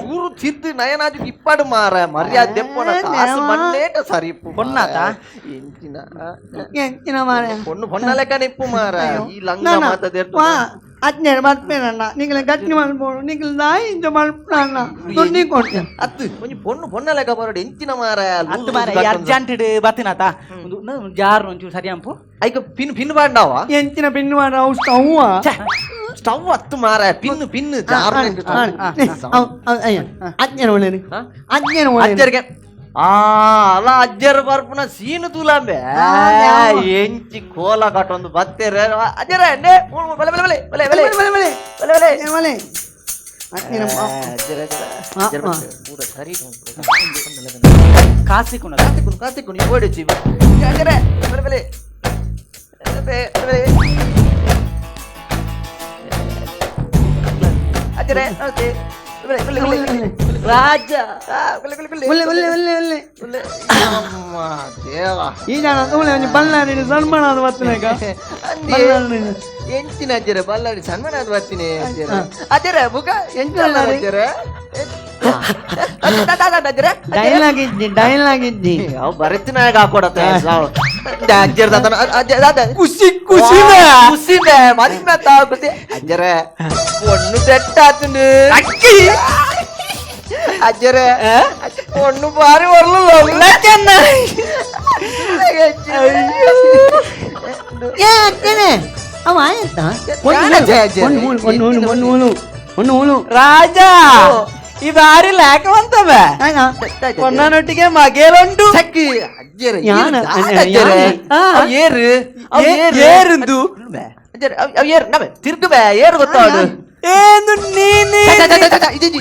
ಚೂರು ಚಿದ್ದು ನಯನಾಜು ಇಪ್ಪಡು ಮಾರ ಮರ್ಯಾದೆ ದೆಪ್ಪನ ಕಾಸು ಮಣ್ಣೇಟ ಸರಿ ಪೊನ್ನಾತ ಎಂಚಿನ ಎಂಚಿನ ಮಾರ ಪೊಣ್ಣು ಪೊಣ್ಣ ಲೆಕ್ಕನೆ ಇಪ್ಪು ಮಾರ ಈ ಲಂಗ ಮಾತದೇರ್ತು ಅಜ್ಞರ ಮಲ್ಪೇನಣ್ಣ ನಿಂಗಳ ಗಟ್ಟಿ ಮಲ್ಪೋಡು ನಿಂಗಳ ನಾಯಿ ಇಂಚ ಮಲ್ಪಣ್ಣ ದುಡ್ಡಿ ಕೊಡ್ತೆ ಅತ್ತು ಒಂಜಿ ಪೊಣ್ಣು ಪೊಣ್ಣ ಲೆಕ್ಕ ಬರೋಡು ಎಂಚಿನ ಮಾರ ಅತ್ತು ಮಾರ ಅರ್ಜೆಂಟ್ ಬತ್ತಿನಾತ ಒಂದು ಜಾರ್ ಒಂಚೂರು ಸರಿ ಅಂಪು ಐಕ ಪಿನ್ ಪಿನ್ ಬಾಂಡವ ಎಂಚಿನ ಪಿನ್ ಮಾಡ ಅವು ಸ್ಟವ್ ಸ್ಟವ್ ಅತ್ತು ಮಾರ pin pin jar ಅಜ್ಞರ ಒಳ್ಳೆ ಅಜ್ಞರ ಒಳ್ಳೆ ಅಜ್ಜರಿಗೆ ಆ ಅಲ್ಲ ಅಜ್ಜರ ಬರ್ಪುನ ಸೀನು ತೂಲಾಂಬೆ ಎಂಚಿ ಕೋಲ ಕಟ್ಟೊಂದು ಬತ್ತೇರೆ ಅಜ್ಜರ ನೆ ಬಲೆ ಬಲೆ ಬಲೆ ಬಲೆ ಬಲೆ ಬಲೆ ಬಲೆ ಬಲೆ ಬಲೆ ಅಜ್ಜರ ಪೂರ ಸರಿ ಕಾಸಿಕುನ ಕಾಸಿಕುನು ಕಾಸಿಕುನು ಓಡಿಚಿ ಅಜ್ಜರ ಬಲೆ ಬಲೆ ಅಜ್ಜರೇ ನಮಸ್ತೆ. ರಾಜ ಈ ಜನ ಬಲ್ಲಾರಿ ಸನ್ಮಾನ ಅದು ಬರ್ತೇನೆ ಎಂಚಿನ ಅಜ್ಜರೆ ಬಲ್ಲಾರಿ ಸನ್ಮಾನ ಅದು ಬರ್ತೀನಿ ಅಜ್ಜರೆ ಬುಗ ಎಂಚ ಅಜ್ಜರೆ ಡೈಲಾಗ್ ಇದ್ದಿ ಡೈಲಾಗ್ ಇದ್ದಿ ಅವ್ ಬರತ್ತಿನಾಗ ಹಾಕೊಡತ್ತೆ ಅಜ್ಜರ ಖುಷಿ ಖುಷಿ ಖುಷಿ ಮದಿಮೆ ಖುಷಿ ಅಜ್ಜರೆ பொண்ணு செட் ஆச்சுண்டு ಅಜ್ಜರೆ பொண்ணு ಬಾರಿ ಬರ್ಲಿಲ್ಲ. ಏ ಅಜ್ಜನೆ ಅವ ಆಯ್ತಾ ಒಂದು ಒಂದು ರಾಜ ಈ ಬಾರಿ ಲೇಖವಂತವೆ పొన్ననొట్టిಗೆ మగేలుండు. ಅಜ್ಜರೆ ಯಾನ ಅಜ್ಜರೆ ಏರು ಏರುಂದು ಅಜ್ಜರೆ ಅವ್ ಏರು ನಮೆ ತಿರ್ಗುಬೆ ಏರು ಗೊತ್ತಾಡು ಏನು ನೀನು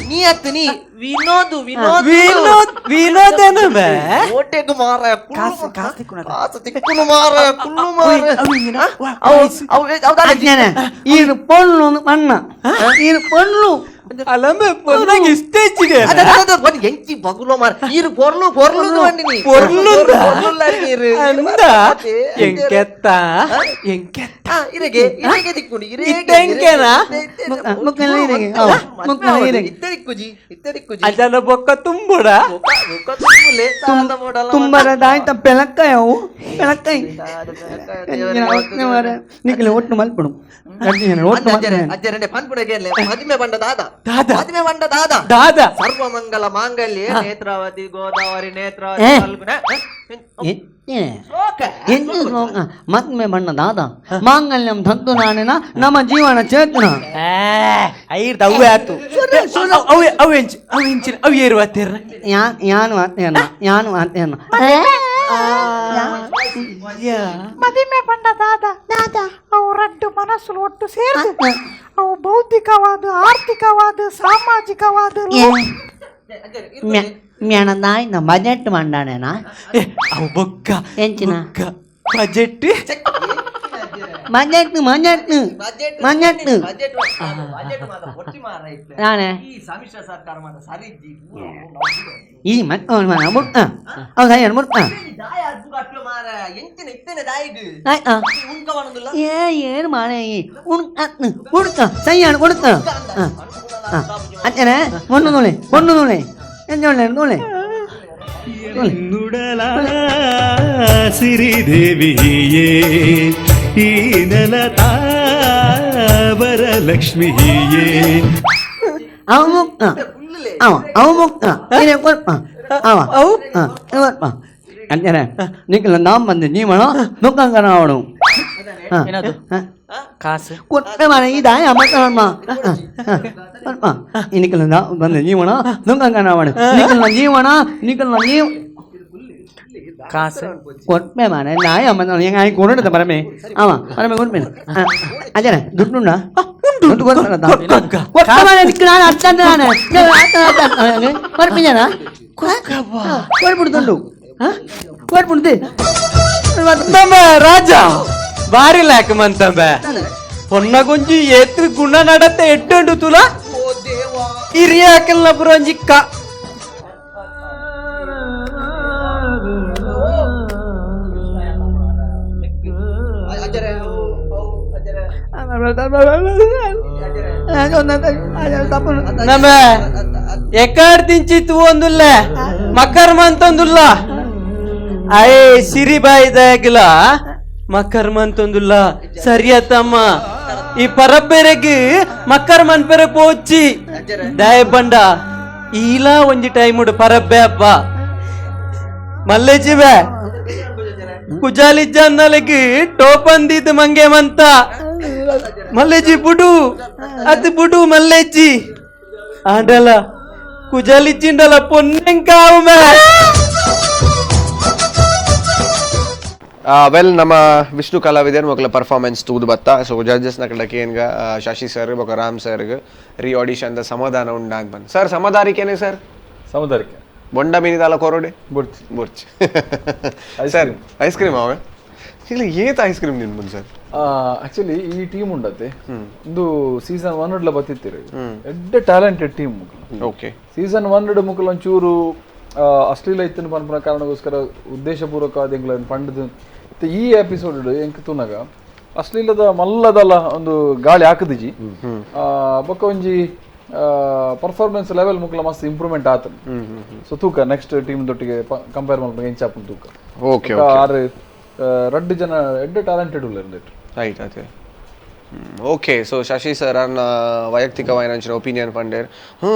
ನೀ ಅತ್ತು ನೀ ವಿನೋದ್ ವಿನೋದ್ ವಿನೋದ್ ವಿನೋದೇನು ಬೇ ಓಟೆಗ್ ಮಾರ ಕಾಸು ಕಾಸು ತಿಕ್ಕುನು ಮಾರ ಕುಲ್ಲು ಮಾರ ಅವು ಅವು ಅಜ್ಜನೆ ಈನು ಪೊಣ್ಣು ಒಂದು ಮಣ್ಣ ಈನು ಪೊಣ್ಣು ಅಲಂಬೆ ಪೊನ್ನಾಗ ಇಷ್ಟೇ ಹೆಚ್ಚಿಗೆ ಎಂಚಿ ಬಗುಲೋ ಮಾರ ಈರು ಪೊರ್ಲು ಪೊರ್ಲು ಅಂದಿನಿ ಪೊರ್ಲು ನೀರು ಅಂದ ಎಂಕೆತ್ತ ಎಂಕೆತ್ತ ಇರಗೆ ಇರಗೆ ದಿಕ್ಕುಂಡು ಇರಗೆ ಇತ್ತೆಂಕೆನಾ? ಮುಕ್ಕಲ್ಲ ಇರಗೆ ಅವ ಮುಕ್ಕಲ್ಲ ಇರಗೆ ಇತ್ತೆ ದಿಕ್ಕುಜಿ ಇತ್ತೆ ದಿಕ್ಕುಜಿ ಅಜನ ಬೊಕ್ಕ ತುಂಬುಡ ಬೊಕ್ಕ ತುಂಬುಲೆ ತಾದ ಬೋಡಲ ತುಂಬರದಾಯ್ತ ಪೆಲಕ್ಕಾಯ ಅವು ಪೆಲಕ್ಕಾಯಿ ನಿಖಿಲ ಒಟ್ಟು ಮಲ್ಪಡು ಒಟ್ಟು ಅಜ್ಜರೆ ಅಜ್ಜರೆ ಪನ್ಪುಡಗೆ ಮದಿಮೆ ಬಂಡ ದಾದ ದಾದ. ಮದಿಮೆ ಬಂಡ ದಾದ ದಾದ ಸರ್ವಮಂಗಲ ಮಾಂಗಲ್ಯ ನೇತ್ರಾವತಿ ಗೋದಾವರಿ ನೇತ್ರಾವತಿ ಏ. ಫಲ್ಗುಣ. ಶ್ಲೋಕ ಎಂತ ಶ್ಲೋಕ ಮದ್ಮೆ ಬಣ್ಣ ದಾದ ಮಾಂಗಲ್ಯಂ ತಂತು ನಾನೇನ ನಮ್ಮ ಜೀವನ ಚೇತನ ಐರ್ದ ಅವ್ವೆ ಆತು ಅವ್ ಅವ್ ಎಂಚ್ ಅವ್ ಎಂಚಿನ ಅವ್ ಏರು ಆತೇರ್ನ ಯಾನು ಆತೇನ ಯಾನು ಆತೇನ ಮದಿಮೆ ಬಂಡ ದಾದ ಅವು ರಡ್ಡು ಮನಸ್ಸು ಒಟ್ಟು ಸೇರ್ದು ಅವು ಬೌದ್ಧಿಕವಾದ ಆರ್ಥಿಕವಾದ ಸಾಮಾಜಿಕವಾದ ಮ್ಯಾಣದಾಯ್ತ ಬಜೆಟ್ ಮಂಡಾನೇನಾ ಅವ್ ಬೊಕ್ಕ ಎಂಚಿನ budget budget budget budget budget budget ಮಾತ್ರ ಒಟ್ಟಿ ಮಾರ ಇತ್ತೆ. ನಾನೇ ಈ ಸಮ್ಮಿಶ್ರ ಸರ್ಕಾರ ಮಾತ್ರ ಸರಿ ಇಜ್ಜಿ. ಈ ಮತ್ತೆ ಮುಟ್ಟ ಅವ್ನು ಸರಿ ಮುಟ್ಟ ದಾಯ ಅದ್ಭುತ ಅಟ್ಲು ಮಾರ ಎಂಚಿನ ಇತ್ತೇನೆ ದಾಯಿಗ್ ಆಯ್ತಾ ಉಂಕ ಮಾಡೊಂದಿಲ್ಲ ಏ ಏನು ಮಾಡ ಉಣ್ಕ ಉಡ್ಕ ಸೈಯಾಣ ಕೊಡುತ್ತ ಅಚ್ಚನೆ ಒಂದು ನೋಳೆ ಒಂದು ನೋಳೆ ಎಂಜೋಳೆ ನೋಳೆ ನುಡಲ ಸಿರಿದೇವಿಯೇ ಈ ನೆಲತಾವರ ಲಕ್ಷ್ಮಿಯೇ ಅವ ಮುಕ್ತ ಅವ ಅವ ಮುಕ್ತ ಏನೇ ಕೊಡ್ಪ ಅವ ಅವು ಕೊಡ್ಪ ಅಂಜನೆ ನಿಖಿಲ ನಾಮ್ ಬಂದೆ ನೀವಣ ದುಃಖಂಕನ ಅವನು ಏನದು? ಕಾಸು ಕೊಟ್ಟೆ ಮಾರ ಈ ದಾಯ ಅಮ್ಮ ನಿಖಿಲ ನಾ ಬಂದೆ ಜೀವನ ದುಃಖಂಕನ ಅವನು ನಿಖಿಲ ಜೀವನ ನಿಖಿಲ ಜೀವ ಕಾಸು ಕೊಟ್ಟೆ ಮಾರ ನಾಯ ಅಮ್ಮ ಹೆಂಗ ಆಗಿ ಕೊಡೋಣ ಬರಮೆ ಅವ ಬರಮೆ ಕೊಡ್ಮೇನೆ ಅಜನೆ ದುಡ್ಡುಂಡ ದುಡ್ಡು ಕೊಟ್ಟ ಮಾರ ನಿಖಿಲ ನಾನು ಅರ್ಥ ನಾನು ಬರ್ಪಿಜನ ಕೊಡ್ಬಿಡು ದುಡ್ಡು ಕೊಡ್ಬಿಡ್ತಿ ನಮ್ಮ ರಾಜ ಬಾರಿ ಲ್ಯಾಕ್ ಮಂತಂಬೆ ಹೊನ್ನ ಗೊಂಜಿ ಏತ್ರ ಗುಣ ನಡತೆ ಎಟ್ಟುಂಡು ತುಲ ಹಿರಿಯಾಕಲ್ನ ಪುರಂಜಿ ಕ ಅಜ್ಜರೆ ಅವು ಅವು ಅಜ್ಜರೆ ನಮ್ಮ ಎಕಾಡ್ ತಿಂಚಿತ್ತು ಒಂದುಲ್ಲ ಮಕರ್ಮ ಅಂತೊಂದುಲ್ಲ ಅಯೇ ಸಿರಿ ಬಾಯಿದಾಗಲ ಮಕರ್ಮ ಅಂತೊಂದುಲ್ಲ ಸರಿಯತ್ತಮ್ಮ ಈ ಪರಬ್ಬೆರೆಗ್ ಮಕ್ಕರ್ ಮನ್ಪೆರೆ ಪೋಚಿ ದಾಯ ಬಂಡ ಈಲಾ ಒಂಜಿ ಟೈಮ್ ಪರಬ್ಬೆ ಅಪ್ಪ ಮಲ್ಲೇಜಿವೆ ಕುಜಾಲಿಜ್ಜ ಅನ್ನಲೆಗ್ ಟೋಪಂದಿದ್ ಮಂಗೆ ಮಂತ ಮಲ್ಲೇಜಿ ಬುಡು ಅದು ಬುಡು ಮಲ್ಲೇಜಿ ಆಂಡಲ ಕುಜಾಲಿಜ್ಜಿಂಡಲ ಪೊನ್ನೆಂಕಾವು ಮೇ. ವೆಲ್ ನಮ್ಮ ವಿಷ್ಣು ಕಲಾವಿದರ್ ಮೊಕಲ ಪರ್ಫಾರ್ಮೆನ್ಸ್ ತೂದು ಬತ್ತ. ಸೊ ಜಡ್ಜಸ್ ನ ಕಡೆ ಕೇನ್ಗ ಶಶಿ ಸರ್ ಬೊಕ ರಾಮ್ ಸರ್ಗ್ ರೀ ಆಡಿಷನ್ the ಸಮಾಧಾನ ಉಂಡ ಅಂತ ಬಂದು ಸರ್ ಸಮದಾರಿಕೆನೆ ಸರ್ ಸಮದಾರಿಕೆ ಬೊಂಡ ಮೀನಿದಾಲ ಕೊರೋಡೆ ಬೊಡ್ಚಿ ಬೊರ್ಚಿ sir ice cream ಅವೆ ಇಲ್ಲ ಏತ್ ಐಸ್ ಕ್ರೀಮ್ ತಿನ್ಬೋದು ಸರ್? Actually ಈ ಟೀಮ್ ಉಂಡತೆ ಒಂದು ಸೀಸನ್ 1 ಡ್ಲ ಬತ್ತಿತ್ತೀರಿ ಎಡ್ಡೆ talented team. Okay season 1 Mukul ಒಂಚೂರು ಅಶ್ಲೀಲ ಇತ್ತಿನ ಪನ್ಪುನ ಕಾರಣಕ್ಕೋಸ್ಕರ ಉದ್ದೇಶಪೂರ್ವಕವಾದ ಎಂಕ್ಲ ಪಂಡದು. ಈ ಎಪಿಸೋಡ್ ಎಂಕ್ ತೂನಗ ಅಶ್ಲೀಲದ ಮಲ್ಲದಲ್ಲ ಒಂದು ಗಾಳಿ ಹಾಕದಿಜಿ. ಬೊಕ್ಕ ಒಂಜಿ ಪರ್ಫಾರ್ಮೆನ್ಸ್ ಲೆವೆಲ್ ಮುಕ್ಲ ಮಸ್ತ್ ಇಂಪ್ರೂವ್ಮೆಂಟ್ ಆತನ. ಸೊ ತೂಕ ನೆಕ್ಸ್ಟ್ ಟೀಮ್ ದೊಟ್ಟಿಗೆ ಕಂಪೇರ್ ಮಲ್ಪುನಗ ಎಂಚ ಆಪುಂಡು ತೂಕ. ಓಕೆ ಆರು ರಡ್ಡು ಜನ ಎಡ್ಡೆ ಟ್ಯಾಲೆಂಟೆಡ್ ಉಲ್ಲೆರ್. ರೈಟ್ ಅದೇ. Okay so Shashi sir ಅನ್ನ ವೈಯಕ್ತಿಕವಾಯಿನ ಒಪಿನಿಯನ್ ಪಂಡೇರ್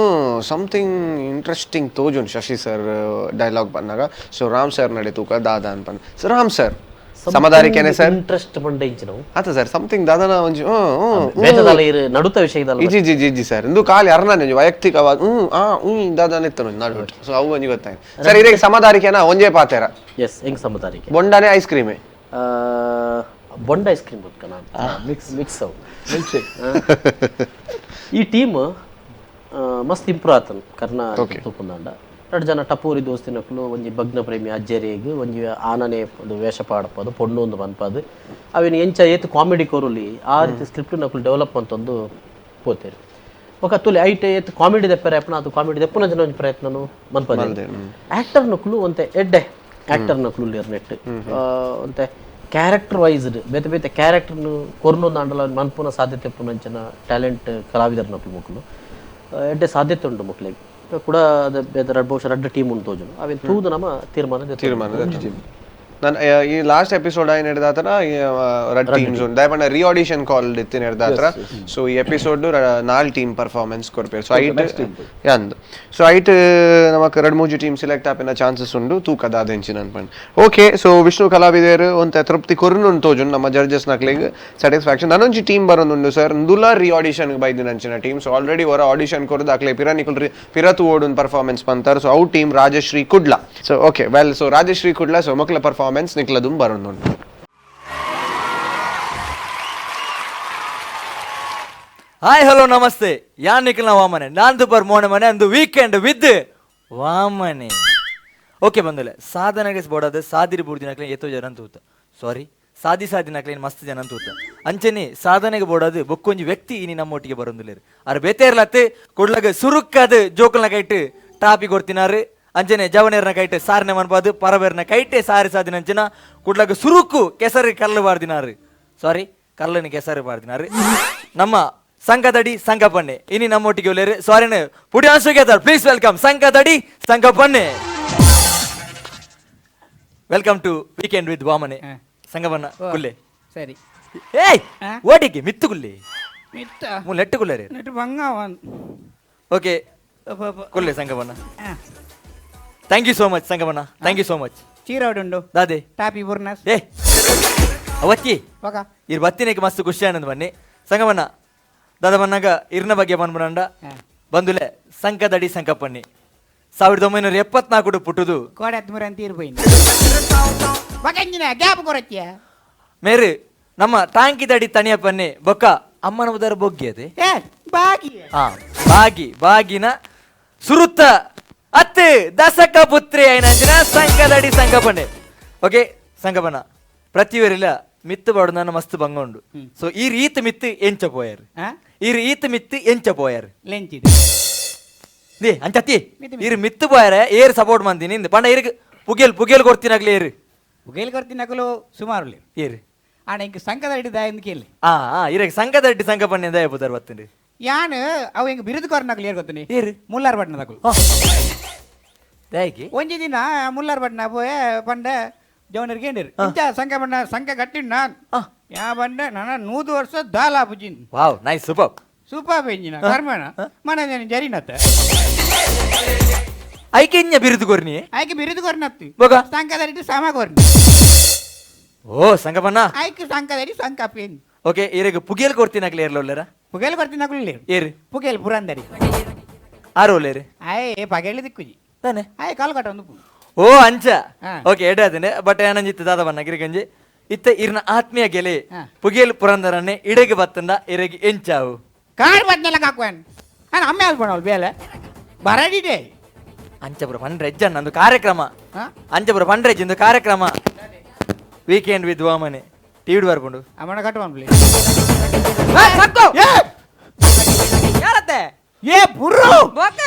ಸಮಥಿಂಗ್ ಇಂಟ್ರೆಸ್ಟಿಂಗ್ ತೋಜುನ್ ಶಶಿ ಸರ್ ಡೈಲಾಗ್ ಬಂದಾಗ. ಸೊ ರಾಮ್ ಸರ್ ನಡೆ ತೂಕ ದಾದಾ ಅನ್ಪನ್. ಸೊ ರಾಮ್ ಸರ್ ಸಮದಾರಿಕೆನೆ ಸರ್ ಇಂಟ್ರೆಸ್ಟ್ ಪಂಡ ಇಂಚಿನವು ಆತ ಸರ್ ಸಮಥಿಂಗ್ ದಾದನ ಒಂಜಿ ಬೇತದಲ್ಲ ಇರು ನಡುತ ವಿಷಯದಲ್ಲ ಇಜಿ G G sir ಇಂದು ಖಾಲಿ ಅರ್ನ ವೈಯಕ್ತಿಕವಾದ ದಾದನ ಇತ್ತು ನಡು. ಸೊ ಅವು ಒಂಜಿ ಗೊತ್ತಾಯ್ತು ಸರ್. ಇರೇಗ್ ಸಮದಾರಿಕೆನ ಒಂಜೇ ಪಾತೆರ. ಎಸ್ ಹೆಂಗ್ ಸಮದಾರಿಕೆ? ಬೊಂಡಾನೆ ಐಸ್ ಕ್ರೀಮೇ? ಬೊಂಡ ಐಸ್ ಕ್ರೀಮ್ ಗೊತ್ತನ ಮಿಕ್ಸ್ ಮಿಕ್ಸ್ ಅವು ಮಿಲ್ಕ್ ಶೇಕ್. ಈ ಟೀಮ್ ಮಸ್ತ್ ಇಂಪ್ರೂವ್ ಆತನ ಕರ್ನಾ ತೂಪುಂದಾಂಡ. ಎರಡು ಜನ ಟಪೂರಿ ದೋಸ್ತಿನಕ್ಲು ಒಂಜಿ ಭಗ್ನ ಪ್ರೇಮಿ ಅಜ್ಜರಿಗೆ ಒಂಜಿ ಆನನೆ ಒಂದು ವೇಷ ಪಾಡಪದು ಪೊಣ್ಣು ಒಂದು ಪನ್ಪದು ಅವಿನ ಎಂಚ ಏತು ಕಾಮಿಡಿ ಕೊರುಲಿ ಆ ರೀತಿ ಸ್ಕ್ರಿಪ್ಟ್ ನಕ್ಲು ಡೆವಲಪ್ ಅಂತಂದು ಪೋತೇರು. ఒక ತುಲಿ ಐಟ್ ಏತ್ ಕಾಮಿಡಿ ದೆಪ್ಪರೆ ಅಪ್ಪನ ಅದು ಕಾಮಿಡಿ ದೆಪ್ಪುನ ಜನ ಒಂಜಿ ಪ್ರಯತ್ನನು ಮನ್ಪದು. ಆಕ್ಟರ್ ನಕ್ಲು ಒಂತೆ ಎಡ್ಡೆ ಆಕ್ಟರ್ ನಕ್ಲು ನೆಟ್ ಒಂತೆ ಕ್ಯಾರೆಕ್ಟರ್ ವೈಸ್ಡ್ ಬೇತೆ ಬೇತೆ ಕ್ಯಾರೆಕ್ಟರ್ನು ಕೊರ್ನೊಂದು ಆಂಡಲ ಮನ್ಪುನ ಸಾಧ್ಯತೆ ಪುನಂಚನ ಟ್ಯಾಲೆಂಟ್ ಕಲಾವಿದರ ನಕ್ಲು ಮುಕ್ಲು ಎಡ್ಡೆ ಸಾಧ್ಯತೆ ಉಂಟು ಮುಕ್ಲಿಗೆ ಕೂಡ. ಅದು ಬೇತೆ ಬಹುಶಃ ರಡ್ಡ ಟೀಮ್ ಉಂಟು ತೋಜುನು ಅವೇನು ತೂದು ನಮ್ಮ ತೀರ್ಮಾನ ತೀರ್ಮಾನ. ನಾನು ಈ ಲಾಸ್ಟ್ ಎಪಿಸೋಡ್ ಆಗಿ ನಡೆದಾತರ ರಡ್ ಟೀಮ್ಸ್ ಉಂಟು ದಯಪಂಡ ರೀ ಆಡಿಷನ್ ಕಾಲ್ ಇತ್ತು ನಡೆದಾತರ. ಸೊ ಈ ಎಪಿಸೋಡ್ ನಾಲ್ ಟೀಮ್ ಪರ್ಫಾರ್ಮೆನ್ಸ್ ಕೊರ್ಪೇರು. ಸೊ ಐಟ್ ಅಂದ್ ಸೊ ಐಟ್ ನಮಕ್ ರಡ್ ಮೂಜಿ ಟೀಮ್ ಸೆಲೆಕ್ಟ್ ಆಪಿನ ಚಾನ್ಸಸ್ ಉಂಡು ತೂಕದ ಅದೆಂಚಿನ ಅನ್ಪಂಡ್. ಓಕೆ ಸೊ ವಿಷ್ಣು ಕಲಾವಿದರು ಒಂತೆ ತೃಪ್ತಿ ಕೊರ್ನು ತೋಜುನ್ ನಮ್ಮ ಜಡ್ಜಸ್ ನಕ್ಲಿಗ್ ಸ್ಯಾಟಿಸ್ಫ್ಯಾಕ್ಷನ್. ನಾನೊಂಜಿ ಟೀಮ್ ಬರೋದುಂಡು ಸರ್ ನುಲ ರೀ ಆಡಿಷನ್ ಬೈದಿನ ಅಂಚಿನ team. So already ಹೊರ ಆಡಿಷನ್ ಕೊರದು ಅಕ್ಲೆ ಪಿರ ನಿಕುಲ್ ಪಿರತು ಓಡುನ್ ಪರ್ಫಾರ್ಮೆನ್ಸ್ ಪಂತಾರ್. ಸೊ ಅವು team Rajashree Kudla. So okay well so Rajashree Kudla so ಮಕ್ಕಳ ಪರ್ಫಾರ್ಮೆನ್ಸ್ ನಿಕ್ಲದುಂ ಬರೋದುಂಡು. ಹಾಯ್ ಹಲೋ ನಮಸ್ತೆ ಯಾನ್ ನಿಖಿಲ್ನ ವಾಮನೆ ನಾನ್ ಬರ್ ಮೋನೆ ಮನೆ ಅಂದು ವೀಕೆಂಡ್ ವಿತ್ ವಾಮನೆ. ಓಕೆ ಬಂದಲೆ ಸಾಧನೆಗೆ ಬೋಡಾದ ಸಾದಿರಿ ಬೂರ್ದಿನಕ್ಲೆ ಏತೋ ಜನ ತೂತ ಸಾರಿ ಸಾದಿ ಸಾದಿನಕ್ಲೆ ಮಸ್ತ್ ಜನ ತೂತ ಅಂಚನೆ ಸಾಧನೆಗೆ ಬೋಡಾದು ಬೊಕ್ಕೊಂಜಿ ವ್ಯಕ್ತಿ ಇನಿ ನಮ್ಮೊಟ್ಟಿಗೆ ಬರೊಂದುಲೇರು ಅರ್ ಬೇತೇರ್ಲತ್ತೆ ಕೊಡ್ಲಗ ಸುರುಕ್ಕದು ಜೋಕಲ್ನ ಕೈಟ್ ಟಾಪಿ ಕೊಡ್ತಿನಾರು ಅಂಚನೆ ಜವನೇರ್ನ ಕೈಟ್ ಸಾರನೆ ಮನ್ಪಾದು ಪರಬೇರ್ನ ಕೈಟೆ ಸಾರಿ ಸಾದಿನ ಅಂಚನ ಕುಡ್ಲಗ ಸುರುಕು ಕೆಸರು ಕಲ್ಲು ಬಾರ್ದಿನಾರು ಸಾರಿ ಕಲ್ಲನ್ನು ಕೆಸರು ಬಾರ್ದಿನಾರು ನಮ್ಮ ಸಂಘದಡಿ ಸಂಘಪಣ್ಣೆ ಇನಿ ನಮ್ಮೊಟ್ಟಿಗೆ ಒಳ್ಳೆಯರು ಸಾರಿನ ಪುಡಿ ಅನ್ಸುಗೆದಾರ್. Please welcome Sanghadadi Sanghapanne. Welcome to weekend with Vamane. Sanghapanna ಕುಲ್ಲೆ ಸರಿ. ಏಯ್ ಓಟಿಗೆ ಮಿತ್ತು ಕುಲ್ಲೆ ಮಿತ್ತ ನೆಟ್ಟು ಕುಲ್ಲೆ ನೆಟ್ಟು ಬಂಗ. ಓಕೆ ಕುಲ್ಲೆ Sanghapanna. Thank you so much Sanghapanna. Thank you so much. ಚೀರಾಡುಂಡು ದಾದೆ ಟಾಪಿ ಬುರ್ನಾಸ್ ಏ ಅವತ್ತಿ ಇರ್ ಬತ್ತಿನಕ್ಕೆ ಮಸ್ತ್ ಖುಷಿ ಆನಂದ್ ಬನ್ನಿ ಸಂಗಮಣ್ಣ. ದಾದ ಬನ್ನಾಗ ಇರ್ನ ಬಗ್ಗೆ ಬಂದ್ಬಿಡಂಡ ಬಂದುಲೆ ಸಂಕದಡಿ ಸಂಕಪ್ಪಣ್ಣಿ 1974 ಪುಟ್ಟುದು ಕೋಡೆ ಹತ್ಮೂರ ಅಂತ ಗ್ಯಾಪ್ ಕೊರಚ್ಚಿಯ ಮೇರು ನಮ್ಮ ಟಾಂಕಿದಡಿ ತಣಿಯಪ್ಪನ್ನಿ ಬೊಕ್ಕ ಅಮ್ಮನ ಉದರ ಬೊಗ್ಗಿ ಅದೇ ಬಾಗಿ ಬಾಗಿ ಬಾಗಿನ ಸುರುತ್ತ ಅತ್ತೆ ದಸಕ ಪುತ್ರಿ ಐನಂಜಿನ ಸಂಕದಡಿ ಸಂಕಪ್ಪಣ್ಣೆ. ಓಕೆ ಸಂಕಪ್ಪಣ್ಣ ಪ್ರತಿಯೊರಿಲ್ಲ ಮಿತ್ತು ಬಾಡು ನಾನು ಮಸ್ತ್ ಬಂಗ ಉಂಡು. ಸೊ ಈ ರೀತಿ ಮಿತ್ತು ಎಂಚ ಪೋಯರ್ ಈ ರೀತಿ ಮಿತ್ತು ಎಂಚ ಪೋಯರ್ they ಅಂಚತ್ತಿ ಇರು ಮಿತ್ತು ಪೋಯರ ಏರ್ ಸಪೋರ್ಟ್ ಮಂದಿನಿ ಪಂಡ ಇರಿಗೆ ಪುಗೇಲ್ ಪುಗೇಲ್ ಕೊಡ್ತೀನಾಗ್ಲಿ ಏರು ಪುಗೇಲ್ ಕೊಡ್ತೀನಾಗಲು ಸುಮಾರು ಏರು ಆಣ ಇಂಕ ಸಂಕದಡಿ ದಾಯ ಕೇಳಿ ಇರಗೆ ಸಂಕದಡ್ಡಿ ಸಂಕಪಣ್ಣೆ ದಾಯ ಪುದರ್ ಬತ್ತುಂಡು ಯಾನ್ ಅವು ಹಿಂಗೆ ಬಿರುದು ಕೊರ್ನಾಗ್ಲಿ ಏರ್ ಗೊತ್ತನಿ ಏರು ಮುಲ್ಲಾರ್ ಪಟ್ನದಾಗಲು ದಾಯಗೆ ಒಂಜಿ ದಿನ ಮುಲ್ಲಾರ್ ಪಟ್ನ ಪೋಯ ಪಂಡ ಜವನರಿಗೆ ಏನಿರು ಇಂಚ ಸಂಘ ಬಣ್ಣ ಸಂಘ ಕಟ್ಟಿನ ನಾನು ಯಾ ಬಂಡ ನನ್ನ 100 ವರ್ಷ ದಾಲ ಪುಜಿನ್. Wow nice super super ಪೆಂಜಿನ ಕರ್ಮಣ ಮನ ಜರಿನತ್ತ ಐಕೆ ಇಂಜ ಬಿರುದು ಕೊರ್ನಿ ಐಕೆ ಬಿರುದು ಕೊರ್ನತ್ತು ಬೊಗ ಸಂಘದರಿಟ್ಟು ಸಮ ಕೊರ್ನಿ. ಓ ಸಂಘಪಣ್ಣ ಐಕೆ ಸಂಘದರಿ ಸಂಘ ಪೇನ್. ಓಕೆ ಇರಗ ಪುಗೇಲ್ ಕೊಡ್ತೀನಾಗ್ಲಿ ಏರ್ಲೊಲ್ಲೆರ ಪುಗೇಲ್ ಕೊಡ್ತೀನಾಗ್ಲಿ ಏರು ಪುಗೇಲ್ ಪುರಂದರಿ ಆರು ಒಲ್ಲೇರು ಆಯ್ ಪಗೇಲಿ ದಿಕ್ಕುಜಿ ತಾನೆ ಆಯ್ ಕಾಲು ಕಟ್ಟ ಒಂದು ಓ ಅಂಚ ಓಕೆ ಎಡೆ ಅದೇನೆ ಬಟ್ ಏನಂಜಿತ್ತು ದಾದ ಬಣ್ಣ ಗಿರಿಗಂಜಿ ಇತ್ತ ಇರ್ನ ಆತ್ಮೀಯ ಗೆಲೆ ಪುಗೇಲ್ ಪುರಂದರನ್ನೇ ಇಡೆಗೆ ಬತ್ತಂದ ಇರೆಗೆ ಎಂಚಾವು ಕಾಡು ಬದ್ನೆಲ್ಲ ಕಾಕುವನ್ ನಾನು ಅಮ್ಮೆ ಆಲ್ಪಣವಳು ಬೇಲೆ ಬರಡಿದೆ ಅಂಚಪುರ ಪಂಡ್ರೆಜ್ಜ ನಂದು ಕಾರ್ಯಕ್ರಮ ಅಂಚಪುರ ಪಂಡ್ರೆಜ್ ಒಂದು ಕಾರ್ಯಕ್ರಮ ವೀಕೆಂಡ್ ವಿತ್ ವಾಮನೆ. ಟಿವಿಡ್ ಬರ್ಪುಂಡು ಅಮ್ಮನ ಕಟ್ಟುವನ್ಲಿ ಸಕ್ಕು ಯಾರತ್ತೆ ಏ ಬುರ್ರು ಬೋಕ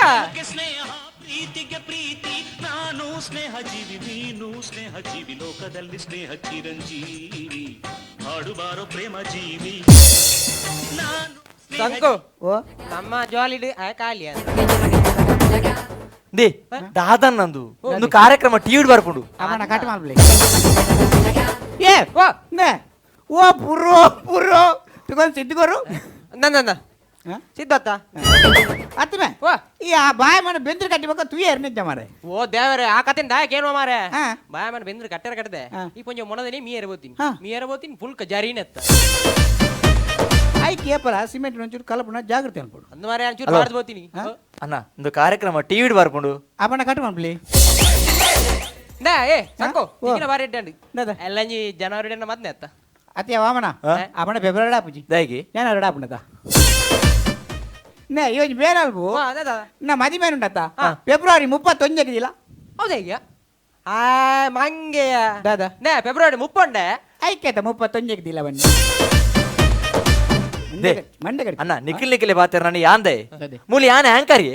ಪ್ರೀತಿಗೆ ಪ್ರೀತಿ ನಾನು ಸ್ನೇಹ ಜೀವಿ ನೀನು ಸ್ನೇಹ ಜೀವಿ ಲೋಕದಲ್ಲಿ ಸ್ನೇಹ ಚಿರಂಜೀವಿ ಹಾಡುಬಾರೋ ಪ್ರೇಮ ಜೀವಿ ಸಂಕು ನಮ್ಮ ಜಾಲಿಡ್ ಖಾಲಿ they Dadan ನಂದು ಒಂದು ಕಾರ್ಯಕ್ರಮ ಟಿವಿಡ್ ಬರ್ಪುಂಡು ಅಮ್ಮನ ಕಟ್ ಮಾಡ್ಲಿ ಏ ಓ ನೇ ಓ ಪುರೋ ಪುರೋ ತುಗೊಂದು ಸಿದ್ಧಗೋರು ನನ್ನ ಸಿದ್ಧತ್ತ ಅತ್ತಮೆ ಓ ಈ ಆ ಬಾಯ್ ಮನೆ ಬೆಂದ್ರ ಕಟ್ಟಿಬೇಕು ತುಯೇ ಎರ್ನಿದ್ದ ಮಾರೆ ಓ ದೇವರೇ ಆ ಕತೆ ದಾಯಕ್ ಏನು ಮಾರೆ ಬಾಯ್ ಮನೆ ಬೆಂದ್ರ ಕಟ್ಟರ ಕಟ್ಟದೆ ಈ ಪಂಜ ಮೊಣದಲ್ಲಿ ಮೀ ಎರಬೋತೀನಿ ಮೀ ಎರಬೋತೀನಿ ಫುಲ್ ಜರೀನತ್ತ I ಕೇಪಲ ಸಿಮೆಂಟ್ ಒಂಚೂರು ಕಲಪುಣ ಜಾಗ್ರತೆ ಅನ್ಬೋದು ಅಂದ ಮಾರೆ ಒಂಚೂರು ಬಾರ್ದು ಬೋತೀನಿ ಅಣ್ಣ ಒಂದು ಕಾರ್ಯಕ್ರಮ ಟಿವಿಡ್ ಬರ್ಪುಂಡು ಅಪ್ಪನ ಕಟ್ಟು ಮಾಡ್ಲಿ ನಾ ಏ ಸಂಕೋ ಈಗಿನ ಬಾರಿ ಇಡ್ಡಂಡು ಎಲ್ಲ ಜನವರಿ ಮದ್ನೆ ಅತ್ತ ಅತ್ತೆ ವಾಮನ ಅಪ್ಪನ ಫೆಬ್ರವರಿ ಆಪುಜಿ ದಾಗಿ ನಾನು ಎರಡು ಆಪುಣದ ನೇ ಇವನ್ ಬೇರೆ ಅಲ್ಬು ನಾ ಮದಿ ಮೇಲೆ ಉಂಟತ್ತ ಫೆಬ್ರವರಿ 31 ಆಗಿದಿಲ್ಲ ಹೌದಾ ಈಗ ಆ ಮಂಗೆಯ ದಾದಾ ನೇ ಫೆಬ್ರವರಿ 30 ಐಕೇತ 31 ಆಗಿದಿಲ್ಲ ಬನ್ನಿ ಅಣ್ಣ ನಿಖಿಲ್ ನಿಖಿಲ್ ಬಾತೇರ ನಾನು ಯಾಂದೆ ಮೂಲಿ ಯಾನೆ ಆಂಕರಿ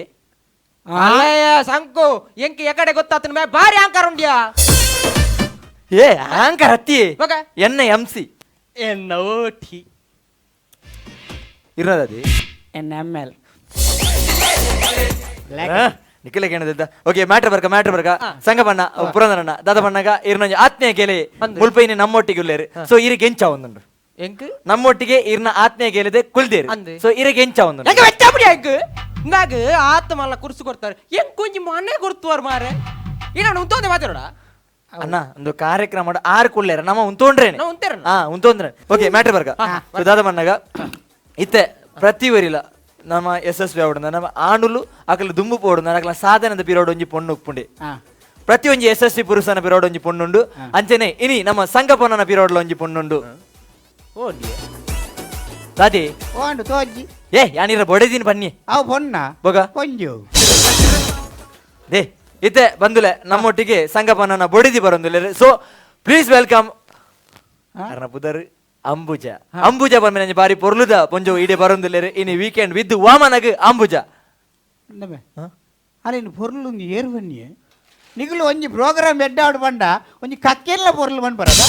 ಅಲ್ಲಯ್ಯ ಸಂಕು ಎಂಕಿ ಎಕಡೆ ಗೊತ್ತಾತನ ಮೇ ಬಾರಿ ಆಂಕರ್ ಉಂಡ್ಯಾ ಏ ಆಂಕರ್ ಹತ್ತಿ ಎನ್ನ ಎಂ ಸಿ ಎನ್ನ ಓಟಿ ಇರೋದದಿ N M L Nikhil ಏನದ ಓಕೆ ಮ್ಯಾಟ್ರ್ ಬರ್ಕ ಮ್ಯಾಟ್ರ್ ಬರ್ಕ ಸಂಗಬಣ್ಣ ಪುರಂದರಣ್ಣ ದಾದ ಬಣ್ಣಗ ಇರ್ನ ಆತ್ಮೀಯ ಗೆಲೆ ಮುಲ್ಪೈನಿ ನಮ್ಮೊಟ್ಟಿಗೆ ಉಲ್ಲೇರು ಸೊ ಇರಿಗೆ ಎಂಚ ಒಂದುಂಡು ಎಂಕ್ ನಮ್ಮೊಟ್ಟಿಗೆ ಇರ್ನ ಆತ್ಮೀಯ ಗೆಲೆದೆ ಕುಲ್ದೇರು ಸೊ ಇರಿಗೆ ಎಂಚ ಒಂದುಂಡು ಎಂಕ್ ವೆಚ್ಚಾಪುಡಿ ಎಂಕ್ ಇಂದಾಗ ಆತ್ಮ ಅಲ್ಲ ಕುರ್ಸು ಕೊಡ್ತಾರೆ ಎಂಕ್ ಕೊಂಚ ಮನೆ ಕೊಡ್ತುವಾರು ಮಾರೆ ಇನ್ನ ಉಂತೊಂದೆ ಮಾತಾಡೋಣ ಅಣ್ಣ ಒಂದು ಕಾರ್ಯಕ್ರಮ ಆರು ಕುಲ್ಲೇರ ನಮ್ಮ ಉಂತೋಂಡ್ರೇನೆ ಹಾ ಉಂತೋಂದ್ರೆ ಓಕೆ ಮ್ಯಾಟ್ರ್ ಬರ್ಕ ಸೊ ದಾದ ಬಣ್ಣಗ ಇತ್ತೆ ಪ್ರತಿ ವರಿಲ ನಮ್ಮ ಯಶಸ್ವಿ ಆವಡ ನಮ್ಮ ಆಣುಲು ಅಕಲ ದುಂಬು ಪೋಡು ಅಕಲ ಸಾಧನದ ಪಿರೋಡ್ ಒಂಜಿ ಪೊಣ್ಣು ಉಪ್ಪುಂಡೆ ಪ್ರತಿಯೊಂಜಿ ಯಶಸ್ವಿ ಪುರುಷನ ಪಿರೋಡ್ ಒಂಜಿ ಪೊಣ್ಣುಂಡು ಅಂಚನೆ ಇನಿ ನಮ್ಮ ಸಂಗಪೊನ್ನನ ಪಿರೋಡ್ಲ ಒಂಜಿ ಪೊಣ್ಣುಂಡು ದಾದಿ ಓಂಡು ತೋಜಿ ಏ ಯಾನಿರ ಬೊಡೆದಿನ ಬನ್ನಿ ಅವು ಪೊನ್ನ ಬೊಗ ಪೊಂಜು they ಇತ್ತೆ ಬಂದುಲೆ ನಮ್ಮೊಟ್ಟಿಗೆ ಸಂಗಪೊನ್ನನ ಬೊಡೆದಿ ಬರೊಂದುಲೆ so please welcome ಅರ್ನ ಪುದರ್ ಅಂಬುಜ ಅಂಬುಜ ಬಂದ ಬಾರಿ ಪೊರ್ಲುದ ಪೊಂಜೋ ಇಡೆ ಬರೊಂದುಲ್ಲೇರು ಇನಿ ವೀಕೆಂಡ್ ವಿದ್ ವಾಮನಗ್ ಅಂಬುಜ ಅಲ್ಲ ಇನ್ನು ಪೊರ್ಲು ಒಂದು ಏರು ಬನ್ನಿ ನಿಗಲು ಒಂಜಿ ಪ್ರೋಗ್ರಾಮ್ ಎಡ್ಡಾಡು ಬಂಡ ಒಂಜಿ ಕಕ್ಕೆಲ್ಲ ಪೊರ್ಲು ಬಂದು ಬರದ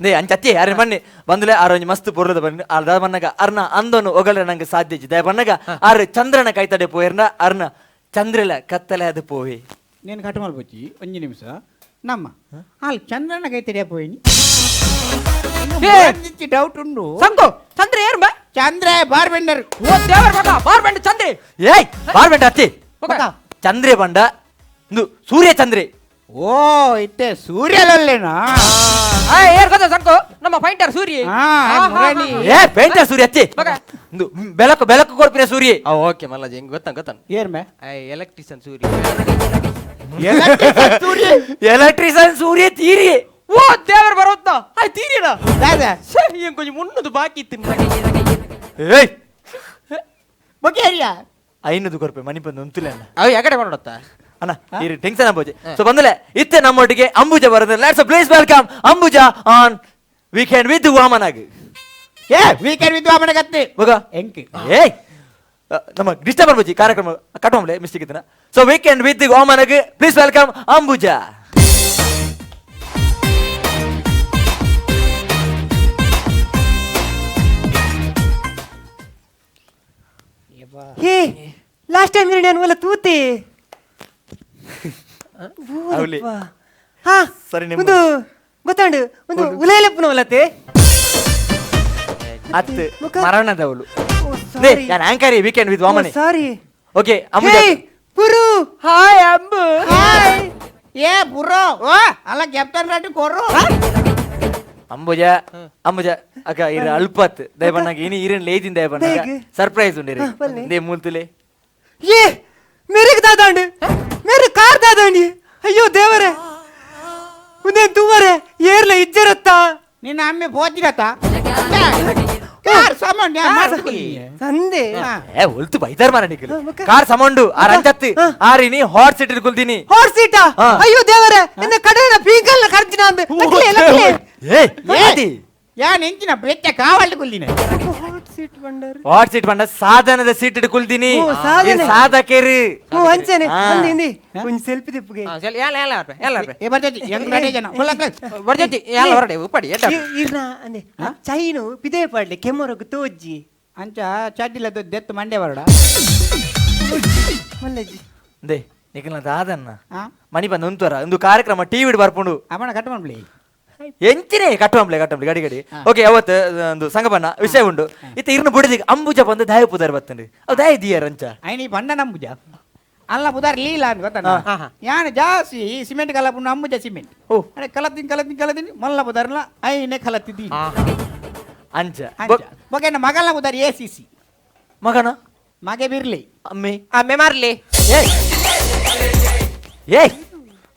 ನೇ ಅಂಚತ್ತಿ ಅರೆ ಬನ್ನಿ ಬಂದಲೆ ಆರು ಒಂಜಿ ಮಸ್ತ್ ಪೊರ್ಲುದ ಬನ್ನಿ ಅರ್ಧ ಬಣ್ಣಗ ಅರ್ನ ಅಂದನು ಒಗಲ್ರೆ ನಂಗೆ ಸಾಧ್ಯ ಇಜ್ಜಿ ದಯ ಬಣ್ಣಗ ಆರು ಚಂದ್ರನ ಕೈತಡೆ ಪೋಯರ್ನ ಅರ್ನ ಚಂದ್ರಲ ಕತ್ತಲೆ ಅದು ಪೋಯಿ నేను ಕಟ್ ಮಲ್ಪೊಚ್ಚಿ ಒಂಜಿ ನಿಮಿಷ ನಮ್ಮ ಅಲ್ಲಿ ಚಂದ್ರನ ಕೈತಡೆ ಪೋಯಿನಿ ಡೌಟ್ ಉಂಡು ಸಂಕು ಚಂದ್ರ ಏರ್ ಬಾ ಚಂದ್ರ ಬಾರ್ ಬೆಂಡರ್ ಓ ದೇವರ ಮಗ ಬಾರ್ ಬೆಂಡರ್ ಚಂದ್ರೆ ಏಯ್ ಬಾರ್ ಬೆಂಡರ್ ಅತ್ತಿ ಚಂದ್ರೆ ಬಂಡ ಸೂರ್ಯ ಚಂದ್ರೆ ಓ ಇತ್ತೆ ಸೂರ್ಯಲಲ್ಲೇನಾ ಏರ್ ಗೊತ್ತಾ ಸಂಕು ನಮ್ಮ ಪೈಂಟರ್ ಸೂರ್ಯ ಏ ಪೈಂಟರ್ ಸೂರ್ಯ ಅತ್ತಿ ಬೆಳಕು ಬೆಳಕು ಕೊಡ್ಪಿನ ಸೂರ್ಯ ಓಕೆ ಮಲ್ಲಜ್ ಹೆಂಗ್ ಗೊತ್ತ ಗೊತ್ತ ಏರ್ ಮೇ ಎಲೆಕ್ಟ್ರಿಷಿಯನ್ ಸೂರ್ಯ ಎಲೆಕ್ಟ್ರಿಷಿಯನ್ ಸೂರ್ಯ ತೀರಿ ಓ ದೇವರ ಬರೋತ್ತ ಆಯ್ ತೀರಿನ ದಾದಾ ಏನ್ ಕೊಂಚ ಮುನ್ನದು ಬಾಕಿ ಇತ್ತು ಏಯ್ ಬೊಕೇರಿಯಾ ಐನೂರು ಕೊರ್ಪೆ ಮನಿ ಬಂದು ಉಂತುಲೆ ಅಣ್ಣ ಅವ್ ಯಾಕಡೆ ಮಾಡೋತ್ತ ಅಣ್ಣ ಈ ಟೆನ್ಷನ್ ಅಂಬುಜೆ ಸೊ ಬಂದಲೆ ಇತ್ತೆ ನಮ್ಮೊಟ್ಟಿಗೆ ಅಂಬುಜ ಬರೋದು let's please welcome Ambuja on weekend with ವಾಮನಾಗ್ ಏ ವೀಕೆಂಡ್ ವಿತ್ ವಾಮನಾಗ್ ಅತ್ತೆ ಮಗ ಎಂಕ್ ಏಯ್ ನಮ್ಮ ಡಿಸ್ಟರ್ಬ್ ಅನ್ಬುಜಿ ಕಾರ್ಯಕ್ರಮ ಕಟ್ಟೋಮ್ಲೆ ಮಿಸ್ಟೇಕ್ ಇತ್ತನ so weekend with ವಾಮನಾಗ್ please welcome Ambuja hey last time ನಾನು ಒಲ್ಲ ತೂತೆ ಹಾ ಸರಿ ಒಂದು ಗೊತ್ತಾಂಡು ಒಂದು ಉಲೇಲೆಪ್ಪನ ಒಲತೆ ಅತ್ತು ಮರಣದವಳು ನಾನು anchor weekend with Vamane sorry okay Ambuja Puru hi Ambu hi ಏ ಪುರು ಓ ಅಲ್ಲ ಕ್ಯಾಪ್ಟನ್ ರಾಟಿ ಕೊರು ಅಂಬುಜ ಅಂಬುಜ ಅಕ್ಕ ಇರ ಅಲ್ಪತ್ ದಯಬಣ್ಣಗ ಇನಿ ಇರನ್ ಲೇಜಿನ್ ದಯಬಣ್ಣಗ ಸರ್ಪ್ರೈಸ್ ಉಂಡಿರಿ they ಮೂಲ್ತುಲೆ ಏ ಮೇರೆಗೆ ದಾದಾಂಡು ಮೇರೆ ಕಾರ್ ದಾದಾಂಡಿ ಅಯ್ಯೋ ದೇವರೇ ಉಂದೇನ್ ತುವರೆ ಏರ್ಲ ಇಜ್ಜರತ್ತ ನಿನ್ನ ಅಮ್ಮೆ ಪೋತಿರತ್ತ ಕಾರ್ ಸಾಮಾನ್ಯ ತಂದೆ ಏ ಒಲ್ತು ಬೈತಾರ ಮಾರ ನಿಖಿಲ್ ಕಾರ್ ಸಮಂಡು ಆ ರಂಜತ್ತಿ ಆರಿನಿ ಹಾಟ್ ಸೀಟ್ ಕುಲ್ದಿನಿ ಹಾಟ್ ಸೀಟಾ ಅಯ್ಯೋ ದೇವರೇ ನಿನ್ನ ಕಡೆನ ಪೀಕಲ್ನ ಖರ್ಚಿನ ಅಂದೆ ಲಕ್ಲೆ ಲಕ್ಲೆ ಏ ಯಾನ್ ಎಂಚಿನ ಬೆಚ್ಚ ಕಾವಲ್ಡ್ ಕುಲ್ದಿನ ಹಾಟ್ ಸೀಟ್ ಬಂಡರ್ what seat ಬಂಡ ಸಾಧನದ ಸೀಟ್ ಕುಲ್ದಿನಿ ಸಾಧನೆ. ಸಾಧಕೇರಿ ಓ ಅಂಚನೆ ಅಂದಿ ಇಂದಿ ಒಂಜಿ ಸೆಲ್ಫಿ ತಿಪ್ಪುಗೆ ಎಲ್ಲ ಎಲ್ಲ ಎಲ್ಲ ಏ ಬರ್ತೈತಿ ಹೆಂಗ್ ನಡೆ ಜನ ಬರ್ತೈತಿ ಎಲ್ಲ ಹೊರಡೆ ಉಪ್ಪಡಿ ಎಡ್ಡ ಇರ್ನ ಅಂದೆ ಚೈನು ಪಿದೆ ಪಾಡ್ಲೆ ಕೆಮ್ಮರಗ್ ತೋಜ್ಜಿ ಅಂಚ ಚಡ್ಡಿಲ ದೆತ್ತು ಮಂಡೆ ಬರಡ ಮಲ್ಲಜ್ಜಿ they ನಿಖಿಲ್ನ ದಾದನ್ನ ಮಣಿ ಬಂದು ಉಂತುವರ ಒಂದು ಕಾರ್ಯಕ್ರಮ ಟಿವಿ ಬರ್ಪುಂಡು ಅವನ ಕಟ್ ಮಾಡ್ಲಿ ಎಂಚಿನೇ ಕಟ್ಟುವಂಬ್ಲೆ ಕಟ್ಟಂಬ್ಲೆ ಗಡಿ ಗಡಿ ಓಕೆ ಅವತ್ತು ಒಂದು ಸಂಗಪನ್ನ ವಿಷಯ ಉಂಡು ಇತ್ತ ಇರ್ನ ಬುಡದಿಗೆ ಅಂಬುಜ ಬಂದು ದಾಯ ಪುದಾರ್ ಬತ್ತಂడి ಅವು ದಾಯ ದಿಯರ್ ಅಂಚ ಐನಿ ಬಂಡ ನಂಬುಜ ಅಲ್ಲ ಪುದಾರ್ ಲೀಲ ಅಂತ ಗೊತ್ತ ಯಾನ್ ಜಾಸ್ತಿ ಸಿಮೆಂಟ್ ಕಲಪುಂಡು ಅಂಬುಜ ಸಿಮೆಂಟ್ ಓ ಅರೆ ಕಲತಿನ್ ಕಲತಿನ್ ಕಲತಿನ್ ಮಲ್ಲ ಪುದಾರ್ಲ ಐನೆ ಕಲತಿದ್ದಿ ಅಂಚ ಬೊಕೆ ಮಗನ ಪುದಾರ್ A C C ಮಗನ ಮಗೆ ಬಿರ್ಲಿ ಅಮ್ಮೆ ಅಮ್ಮೆ ಮಾರ್ಲಿ ಏಯ್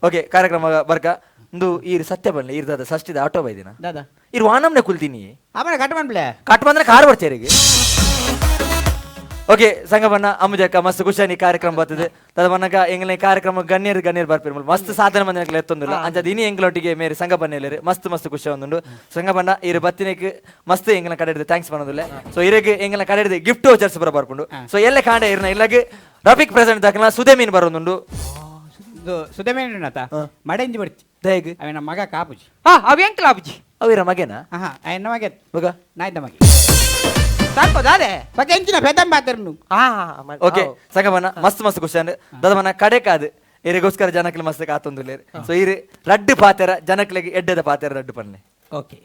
ಓಕೆ ಕಾರ್ಯಕ್ರಮ ಬರ್ಕ ಒಂದು ಈರು ಸತ್ಯ ಬನ್ನಿ ಈರು ದಾದ ಷಷ್ಠಿದ ಆಟೋ ಬೈದಿನ ದಾದಾ ಇರು ವಾನಮ್ನೆ ಕುಲ್ತೀನಿ ಅವನ ಕಟ್ ಮಾಡ್ಲೆ ಕಟ್ ಬಂದ್ರೆ ಕಾರ್ ಬರ್ತೀರಿಗೆ ಓಕೆ ಸಂಗಮಣ್ಣ ಅಮ್ಮಜಕ್ಕ ಮಸ್ತ್ ಖುಷಿಯಾನಿ ಕಾರ್ಯಕ್ರಮ ಬರ್ತದೆ ತದ ಬನ್ನಗ ಎಂಗ್ಲ ಕಾರ್ಯಕ್ರಮ ಗಣ್ಯರು ಗಣ್ಯರು ಬರ್ಪಿರ್ ಮಸ್ತ್ ಸಾಧನೆ ಮಂದಿನ ಎತ್ತೊಂದಿಲ್ಲ ಅಂಚದ ಇನಿ ಎಂಗ್ಲೊಟ್ಟಿಗೆ ಮೇರೆ ಸಂಗಬಣ್ಣ ಮಸ್ತ್ ಮಸ್ತ್ ಖುಷಿ ಒಂದುಂಡು ಸಂಗಬಣ್ಣ ಇರು ಬತ್ತಿನಕ್ಕೆ ಮಸ್ತ್ ಎಂಗ್ಲ ಕಡೆ ಹಿಡಿದು thanks ಮಾಡೋದಿಲ್ಲ. ಸೊ ಇರಗೆ ಎಂಗ್ಲ ಕಡೆ ಹಿಡಿದು ಗಿಫ್ಟ್ ವೋಚರ್ಸ್ ಬರ ಬರ್ಪುಂಡು. ಸೊ ಎಲ್ಲ ಕಾಂಡ ಇರ್ನ ಇಲ್ಲಗೆ ರಫಿಕ್ ಪ್ರೆಸೆಂಟ್ ದಾಖಲ ಸುದೇಮೀನ್ ಬರೋದುಂಡು. ಸುದೇಮೀನ್ ಮಡೆಂಜಿ ಬರ್ತಿ ದಯಗ್ ಅವನ ಮಗ ಕಾಪುಜಿ. ಅವ ಎಂಕಲ ಆಪುಜಿ ಅವಿರ ಮಗೇನಾ? ಹಾ ಅವನ ಮಗ ಮಗ ನಾಯ್ದ ಮಗ ಸಾಕೋದಾದೆ ಬಗ್ಗೆ ಎಂಚಿನ ಪೆದಂ ಬಾತರ್ನು. ಓಕೆ ಸಂಗಮನ ಮಸ್ತ್ ಮಸ್ತ್ ಖುಷಿ ಅಂದ್ರೆ ದದಮನ ಕಡೆ ಕಾದು ಇರಿಗೋಸ್ಕರ ಜನಕ್ಲೆ ಮಸ್ತ್ ಕಾತೊಂದುಲ್ಲೇರು. ಸೊ ಇರು ರಡ್ಡು ಪಾತೆರ ಜನಕ್ಲೆಗೆ ಎಡ್ಡೆದ ಪಾತೆರ ರಡ್ಡು ಪನ್ನೆ. ಓಕೆ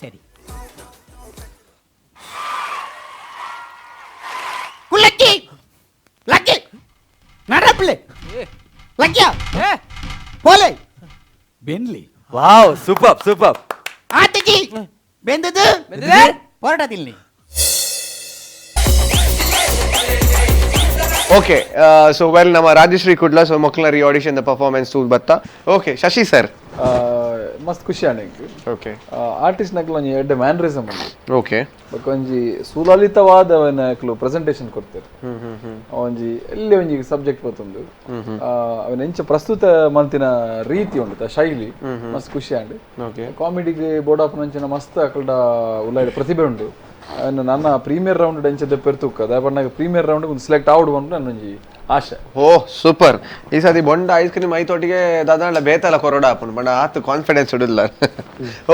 ಸರಿ ಕುಲ್ಲಕ್ಕಿ ಲಕ್ಕಿ ನಡಪ್ಲೆ ಲಕ್ಕಿಯ ಪೋಲೆ ಬೆನ್ಲಿ. Wow super super. ಆತಕಿ ಬೆಂದದು ಹೊರಟದಿಲ್ಲ. Okay so well ನಮ್ಮ ರಾಜಶ್ರೀ ಕುಡ್ಲ ಸೊ ಮಕ್ಕಳ ರೀ audition the performance tool ಬತ್ತ. ಓಕೆ ಶಶಿ ಸರ್ ಮಸ್ತ್ ಖುಷಿ ಆಂಡ್. ಓಕೆ ಆರ್ಟಿಸ್ಟ್ ನಕಲು ಒಂಜಿ ಎಡ್ಡೆ ಮ್ಯಾನರಿಸಮ್ ಉಂಡು. ಓಕೆ ಬೊಕ ಒಂಜಿ ಸುಲಲಿತವಾದ ಅವನ ಪ್ರೆಸೆಂಟೇಷನ್ ಕೊಡ್ತಾರೆ. ಒಂಜಿ ಎಲ್ಲಿ ಒಂಜಿ ಸಬ್ಜೆಕ್ಟ್ ಬತ್ತುಂಡು ಅವನ ಎಂಚ ಪ್ರಸ್ತುತ ಮಲ್ತಿನ ರೀತಿ ಉಂಡು ಶೈಲಿ ಮಸ್ತ್ ಖುಷಿ ಆಂಡ್. ಕಾಮಿಡಿಗೆ ಬೋರ್ಡ್ ಆಫ್ ನಂಚಿನ ಮಸ್ತ್ ಅಕಲ್ಡ ಉಲ್ಲಾಯ್ದ ಪ್ರತಿಭೆ ಉಂಡು. ನನ್ನ ಪ್ರೀಮಿಯರ್ ರೌಂಡ್ ಎಂಚ ದೆಪ್ಪೆರ್ ತೂಕ ದಾಯಪಣ್ಣಗ ಪ್ರೀಮಿಯರ್ ರೌಂಡ್ ಒಂದು ಸೆಲೆಕ್ಟ್ ಆವಡ್ ಬಂದು ನನ್ನೊಂಜಿ ಆಶೆ. ಓ ಸೂಪರ್. ಈ ಸತಿ ಬೊಂಡ ಐಸ್ ಕ್ರೀಮ್ ಐತೊಟ್ಟಿಗೆ ದಾದಾಂಡ ಬೇತಲ ಕೊರಡ ಆಪುಂಡು ಬಣ್ಣ ಆತು confidence ಉಡುಲ್ಲ.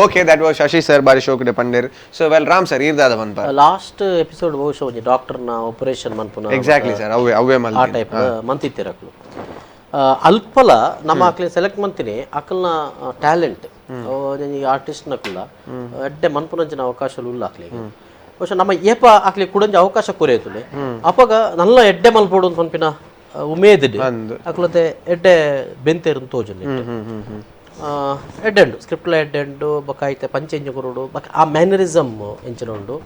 Okay that was Shashi sir ಬಾರಿ ಶೋಕಡೆ ಪಂಡೇರ್. So well Ram sir ಈರ್ದಾದ ಬಂದ ಲಾಸ್ಟ್ ಎಪಿಸೋಡ್ ಬಹುಶಃ ಒಂಜಿ ಡಾಕ್ಟರ್ನ ಆಪರೇಷನ್ ಮನ್ಪುನ ಎಕ್ಸಾಕ್ಟ್ಲಿ ಸರ್ ಅವೇ ಅವೇ ಮಲ್ ಆ ಟೈಪ್ ಮಂತಿತ್ತಿರಕ್ಲು ಅಲ್ಪಲ ನಮ್ಮ ಆಕ್ಲೆ ಸೆಲೆಕ್ಟ್ ಮಂತಿನಿ ಅಕಲ್ನ ಟ್ಯಾಲೆಂಟ್ ಆರ್ಟಿಸ್ಟ್ ನಕುಲ್ಲ ಎಡ್ಡೆ ಮನ್ಪುನಂಚಿನ ಅವಕಾಶ ಉಲ್ಲ ಆಕ್ಲಿಗೆ. ಬಹುಶಃ ನಮ್ಮ ಏಪ ಆಕ್ಲಿ ಕುಡಂಜಿ ಅವಕಾಶ ಕೊರೆಯುತ್ತಲೆ ಅಪಗ ನಲ್ಲ ಎಡ್ಡೆ ಮಲ್ಪೋಡು ಅಂತ ಪನ್ಪಿನ ಉಮೇದ್ ಅಕ್ಲತೆ ಎಡ್ಡೆ ಬೆಂತೇರು ತೋಜುಂಡು ಎಡ್ಡೆ ಉಂಡು ಸ್ಕ್ರಿಪ್ಟ್ಲ ಎಡ್ಡೆ ಉಂಡು ಬೊಕ ಐತೆ ಪಂಚೆಂಜು ಕೊರಡು ಬೊಕ ಆ ಮ್ಯಾನರಿಸಮ್ ಎಂಚಿನ ಉಂಡು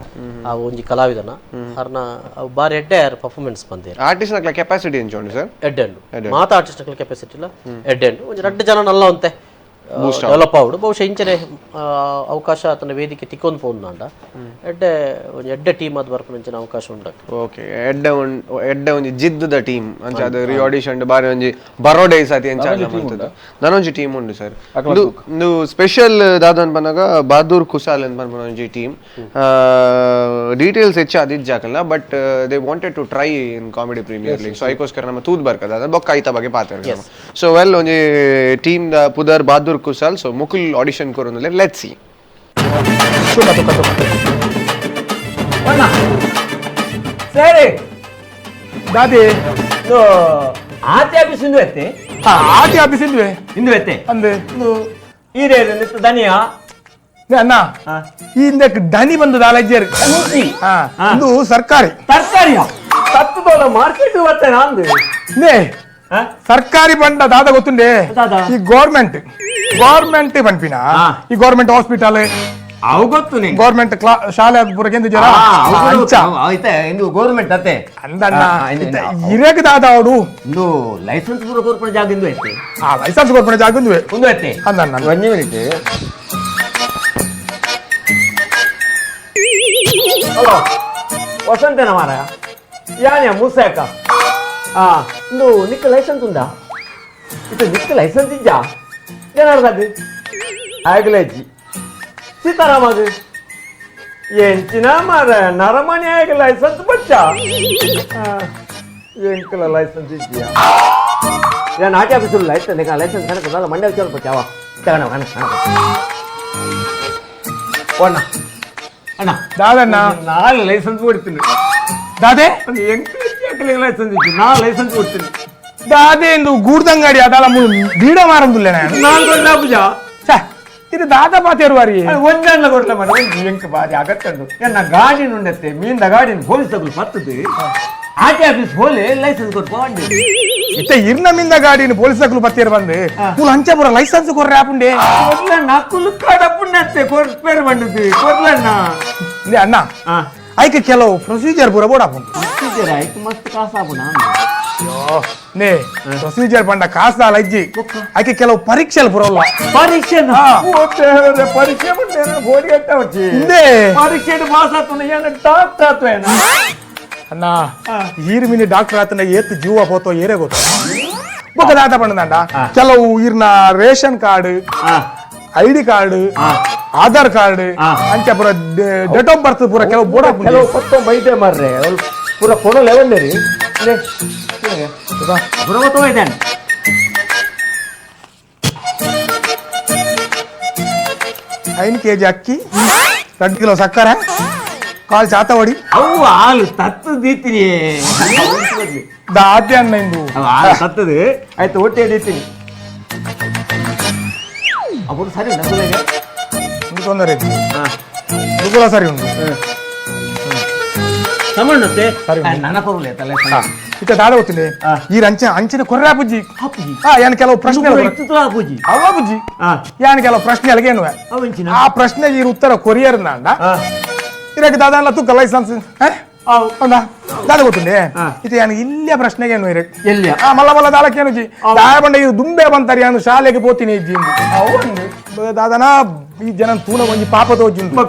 ಆ ಒಂಜಿ ಕಲಾವಿದನ ಅರ್ನ ಅವು ಬಾರಿ ಎಡ್ಡೆ ಪರ್ಫಾರ್ಮೆನ್ಸ್ ಬಂದಿರ. ಆರ್ಟಿಸ್ಟ್ ನಕ್ಲ ಕೆಪಾಸಿಟಿ ಎಂಚ ಉಂಡು ಸರ್? ಎಡ್ಡೆ ಉಂಡು ಮಾತ ಆರ್ಟಿಸ್ಟ್ ನಕ್ಲ ಕೆಪಾಸಿಟಿ ಇಲ್ಲ ಎಡ್ಡೆ ಉಂಡು ಒಂಜಿ ರಡ್ಡು ಜನ ನಲ್ಲ ಅಂತೆ ಡೆವಲಪ್ ಆವಡು ಬಹುಶಃ ಇಂಚನೆ ಅವಕಾಶ ಆತನ ವೇದಿಕೆ ತಿಕ್ಕೊಂದು ಪೋಂದಾಂಡ ಎಡ್ಡೆ ಒಂಜಿ ಎಡ್ಡೆ ಟೀಮ್ ಅದು ಬರ್ಪುನಂಚಿನ ಅವಕಾಶ ಉಂಡು. ಓಕೆ ಎಡ್ಡೆ ಎಡ್ಡೆ ಒಂಜಿ ಜಿದ್ದದ ಟೀಮ್ ಅಂಚ ಅದು ರೀ ಆಡಿಷನ್ ಬಾರಿ ಒಂಜಿ ಬರೋಡೆ ಸಾತಿ ಅಂಚ ನನೊಂಜಿ ಟೀಮ್ ಉಂಡು ಸರ್. ಇಂದು ಸ್ಪೆಷಲ್ ದಾದನ್ ಬನ್ನಗ ಬಹದ್ದೂರ್ ಕುಸಾಲ್ ಅಂತ ಪನ್ಪುನ ಒಂಜಿ ಟೀಮ್. ಡೀಟೇಲ್ಸ್ ಹೆಚ್ಚು ಅದಿಜ್ಜಾಕಲ್ಲ but they wanted to try in comedy premier league. So ಐಕೋಸ್ಕರ ನಮ್ಮ ತೂದ್ ಬರ್ಕದ ಅದ ಬೊಕ್ಕ ಐತ ಬಗ್ಗೆ ಪಾತ್ರ. ಸೊ ವೆಲ್ ಒಂಜಿ ಟೀಮ್ the ಪುದರ್ ಬಹದ್ದೂರ್ ಕುಸಾಲ್. ಸೊ ಮುಕುಲ್ ಆಡಿಷನ್ ಕೊರೊಂದುಲ್ಲೆರ್ let's see. ಸರಿ ದಾದಿ ಆತಿ ಆಫೀಸ್ ಇಂದು ಎತ್ತೆ ಆತಿ ಆಫೀಸ್ ಇಂದುವೆ ಇಂದು ಎತ್ತೆ ಅಂದೆ ಈರೇ ದನಿಯಾ ಅಣ್ಣ ಈ ಹಿಂದೆ ದನಿ ಬಂದು ದಾಲಜ್ಜೇರ್ ಇದು ಸರ್ಕಾರಿ ತರಕಾರಿಯಾ ತತ್ತದೋಲ ಮಾರ್ಕೆಟ್ ಬರ್ತೇನೆ ಅಂದು ನೇ ಸರ್ಕಾರಿ ಬಂಡ ದಾದ ಗೊತ್ತುಂಡೆ ಈ ಗೌರ್ಮೆಂಟ್ ಗೌರ್ಮೆಂಟ್ ಪನ್ಪಿನ ಈ ಗೌರ್ಮೆಂಟ್ ಹಾಸ್ಪಿಟಲ್ ಅವು ಗೊತ್ತು ನಿಂಗೆ ಗೌರ್ಮೆಂಟ್ ಶಾಲೆ ಪೂರ ಜನ ಗೌರ್ಮೆಂಟ್ ಅತ್ತೆ ಅಂದಣ್ಣ ಇರಗ ದಾದ ಅವಡು ಇಂದು ಲೈಸೆನ್ಸ್ ಪೂರ ಕೊರ್ಪುನ ಜಾಗ ಇಂದು ಐತೆ. ಆ ಲೈಸೆನ್ಸ್ ಕೊರ್ಪುನ ಜಾಗ ಇಂದುವೆ ಒಂದು ಐತೆ ಅಂದಣ್ಣ. ಒಂಜಿ ಮಿನಿಟ್. ಹಲೋ ವಸಂತನ ಮಾರ ಯಾನ್ಯ ಮುಸಾಕ ಇಂದು ನಿಕ್ಕ ಲೈಸೆನ್ಸ್ ಉಂದಾ ಇತ್ತ ನಿಕ್ಕ ಲೈಸೆನ್ಸ್ ಇಜ್ಜಾ ಏನಾರ್ದದು ಆಗಲೇಜಿ ಸೀತಾರಾಮದು ಎಂಚಿನ ಮಾರ ನರಮನೆ ಆಗಿ ಲೈಸೆನ್ಸ್ ಬಚ್ಚ ಎಂಕಲ ಲೈಸೆನ್ಸ್ ಇದೆಯಾ ನಾನು ಆಟಿ ಆಫೀಸಲ್ಲಿ ಲೈಸೆನ್ಸ್ ಲೈಸೆನ್ಸ್ ಕಣಕ್ಕೆ ಮಂಡ್ಯ ವಿಚಾರ ಬಚ್ಚಾವ ತಗೋಣ ಕಣ ಅಣ್ಣ ಅಣ್ಣ ದಾದಣ್ಣ ನಾಳೆ ಲೈಸೆನ್ಸ್ ಕೊಡ್ತೀನಿ ದಾದೆ ಎಂಕಲ ಲೈಸೆನ್ಸ್ ಇತ್ತು ನಾ ಲೈಸೆನ್ಸ್ ಕೊಡ್ತೀನಿ ದಾದೆ ಎಂದು ಗೂಡ್ದಂಗಾಡಿ ಅದಲ್ಲ ಬೀಡ ಮಾರಂದುಲ್ಲ ನಾನು ನಾನು ಪೂಜಾ ಇದು ದಾದ ಪಾತೇರುವಾರಿ ಒಂದಣ್ಣ ಕೊಡ್ಲ ಮನೆ ಒಂದು ಎಂಕ ಬಾರಿ ಅಗತ್ತಂಡು ಎನ್ನ ಗಾಡಿನ ಉಂಡತ್ತೆ ಮೀನ್ದ ಗಾಡಿನ ಪೊಲೀಸ್ ತಗುಲು ಪತ್ತದು ಆಟಿ ಆಫೀಸ್ ಹೋಲೆ ಲೈಸೆನ್ಸ್ ಕೊಟ್ಟು ಇತ್ತ ಇರ್ನ ಮಿಂದ ಗಾಡಿನ ಪೊಲೀಸ್ ತಗುಲು ಪತ್ತೇರು ಬಂದು ಕೂಲ್ ಹಂಚಪುರ ಲೈಸೆನ್ಸ್ ಕೊರ್ರೆ ಆಪುಂಡೆ ನಕ್ಕುಲು ಕಡಪುಂಡತ್ತೆ ಕೊರ್ಪೇರು ಬಂದದ್ದು ಕೊರ್ಲಣ್ಣ ಅಣ್ಣ ಐಕೆ ಕೆಲವು ಪ್ರೊಸೀಜರ್ ಪೂರ ಬೋಡಾಪುಂಡು ಪ್ರೊಸೀಜರ್ ಆಯ್ತು ಮಸ್ತ್ ಕಾಸಾಪುಣ ನೇ ಪ್ರೊಸೀಜರ್ ಪಂಡ ಕಾಸಾಲ ಅಜ್ಜಿ ಆಕೆ ಕೆಲವು ಪರೀಕ್ಷೆ ಪುರಲ್ಲ ಪರೀಕ್ಷೆ ಪರೀಕ್ಷೆ ಪರೀಕ್ಷೆ ಪಾಸ್ ಆತನ ಏನ ಡಾಕ್ಟರ್ ಆತ ಅಣ್ಣ ಈರ್ ಮಿನಿ ಡಾಕ್ಟರ್ ಆತನ ಏತ್ ಜೀವ ಹೋತೋ ಏರೇ ಗೊತ್ತ ಬೊಕ್ಕ ಪಂಡದಂಡ ಕೆಲವು ಈರ್ನ ration card ID card Aadhaar card ಅಂಚೆ ಪೂರ date of birth ಪೂರ ಕೆಲವು ಬೋಡ ಕೆಲವು ಪತ್ತೊ ಬೈದೆ ಮಾರ್ರೆ ಪೂರ ಫೋಟೋ ಲೆವೆಲ್ ರೀ ಇದ್ದಾನೆ 5 ಕೆಜಿ ಅಕ್ಕಿ 2 ಕಿಲೋ ಸಕ್ಕರೆ ಕಾಲು ಚಾತವಡಿ ಅವು ಹಾಲು ತತ್ತು ದೀತೀನಿ ದಾದ್ಯ ಅಣ್ಣ ಇಂದು ಹಾಲು ತತ್ತದು ಆಯ್ತು ಹೊಟ್ಟೆ ದೀತೀನಿ ಅప్పుడు ಸರಿ ಉಂಟು ತೊಂದರೆ ಇದ್ದು ಸರಿ ಉಂಟು ಸರಿ ನನ್ನ ಕೊರಲೆ ತಲೆ ಇತ್ತ ದಾದ ಗೊತ್ತಿಲ್ಲ ಈ ಅಂಚೆ ಅಂಚಿನ ಕೊರ್ರೆ ಪುಜ್ಜಿ ಯಾನ್ ಕೆಲವು ಪ್ರಶ್ನೆ ಅವ ಬುಜ್ಜಿ ಯಾನ್ ಕೆಲವು ಪ್ರಶ್ನೆ ಅಲ್ಲಿಗೇನು ಆ ಪ್ರಶ್ನೆ ಈ ಉತ್ತರ ಕೊರಿಯರ್ ನಾಂಡ ಇರಕ್ಕೆ ದಾದ ತುಕ್ಕ ಲೈಸೆನ್ಸ್ ಹೌದಾ ದಾದ ಗೊತ್ತುಂಡೆ ಇದು ಯಾನ್ ಇಲ್ಲಿಯ ಪ್ರಶ್ನೆಗೆ ಏನು ಇರಕ್ಕೆ ಎಲ್ಲಿ ಮಲ್ಲ ಮಲ್ಲ ದಾಲಕ್ಕೇನು ಜಿ ದಾಯ ಬಂಡ ಇದು ದುಂಬೆ ಬಂತಾರೆ ಯಾನು ಶಾಲೆಗೆ ಪೋತೀನಿ ಇಜ್ಜಿ ದಾದನ ಈ ಜನ ತೂನ ಒಂಜಿ ಪಾಪ ತೋಜುಂಡು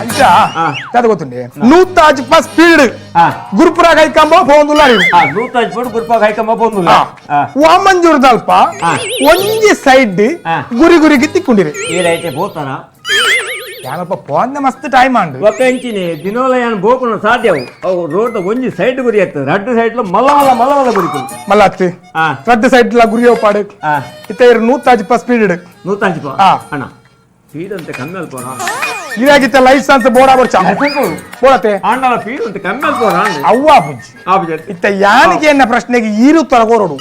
ಅಂಚ ದಾದ ಗೊತ್ತುಂಡೆ ನೂತಾಜ್ ಸ್ಪೀಡ್ ಗುರುಪುರ ಕೈಕಂಬ ಪೋಂದುಲ್ಲ ನೂತಾಜ್ ಪೋಡು ಗುರುಪುರ ಕೈಕಂಬ ಪೋಂದುಲ್ಲ ವಾಮಂಜೂರ್ ದಲ್ಪ ಒಂಜಿ ಸೈಡ್ ಗುರಿ ಗುರಿಗೆ ತಿಕ್ಕೊಂಡಿರಿ ಈ ಪೋತಾನ ಯಾನಪ್ಪ ಪೋಂದ ಮಸ್ತ್ ಟೈಮ್ ಆಂಡು ಒಕ್ಕಂಚಿನಿ ದಿನೋಲ ಯಾನ್ ಬೋಕುನ ಸಾಧ್ಯವು ಅವು ರೋಡ್ ಒಂಜಿ ಸೈಡ್ ಗುರಿ ಆಗ್ತದೆ ರಡ್ಡು ಸೈಡ್ ಮಲ್ಲ ಮಲ್ಲ ಮಲ್ಲ ಮಲ್ಲ ಗುರಿ ಮಲ್ಲ ಅತ್ತಿ ರಡ್ಡು ಸೈಡ್ ಲ ಗುರಿ ಪಾಡು ಇತ್ತ ನೂತಾಜ್ ಸ್ಪೀಡ್ ನೂತಾಜ್ ಅಣ್ಣ ಸ್ಪೀಡ್ ಅಂತ ಕಮ್ಮಿ ಅಲ್ಪೋಣ ಇದಾಗಿತ್ತ ಲೈಸೆನ್ಸ್ ಬೋಡ ಬರ್ಚ ಬೋಡತೆ ಅಣ್ಣನ ಸ್ಪೀಡ್ ಅಂತ ಕಮ್ಮಿ ಅಲ್ಪೋಣ ಅವ್ವ ಬುಜ್ಜಿ ಇತ್ತ ಯಾನಿಗೆ ಎನ್ನ ಪ್ರಶ್ನೆಗೆ ಈರು ಉತ್ತರ ಕೋರೋಡು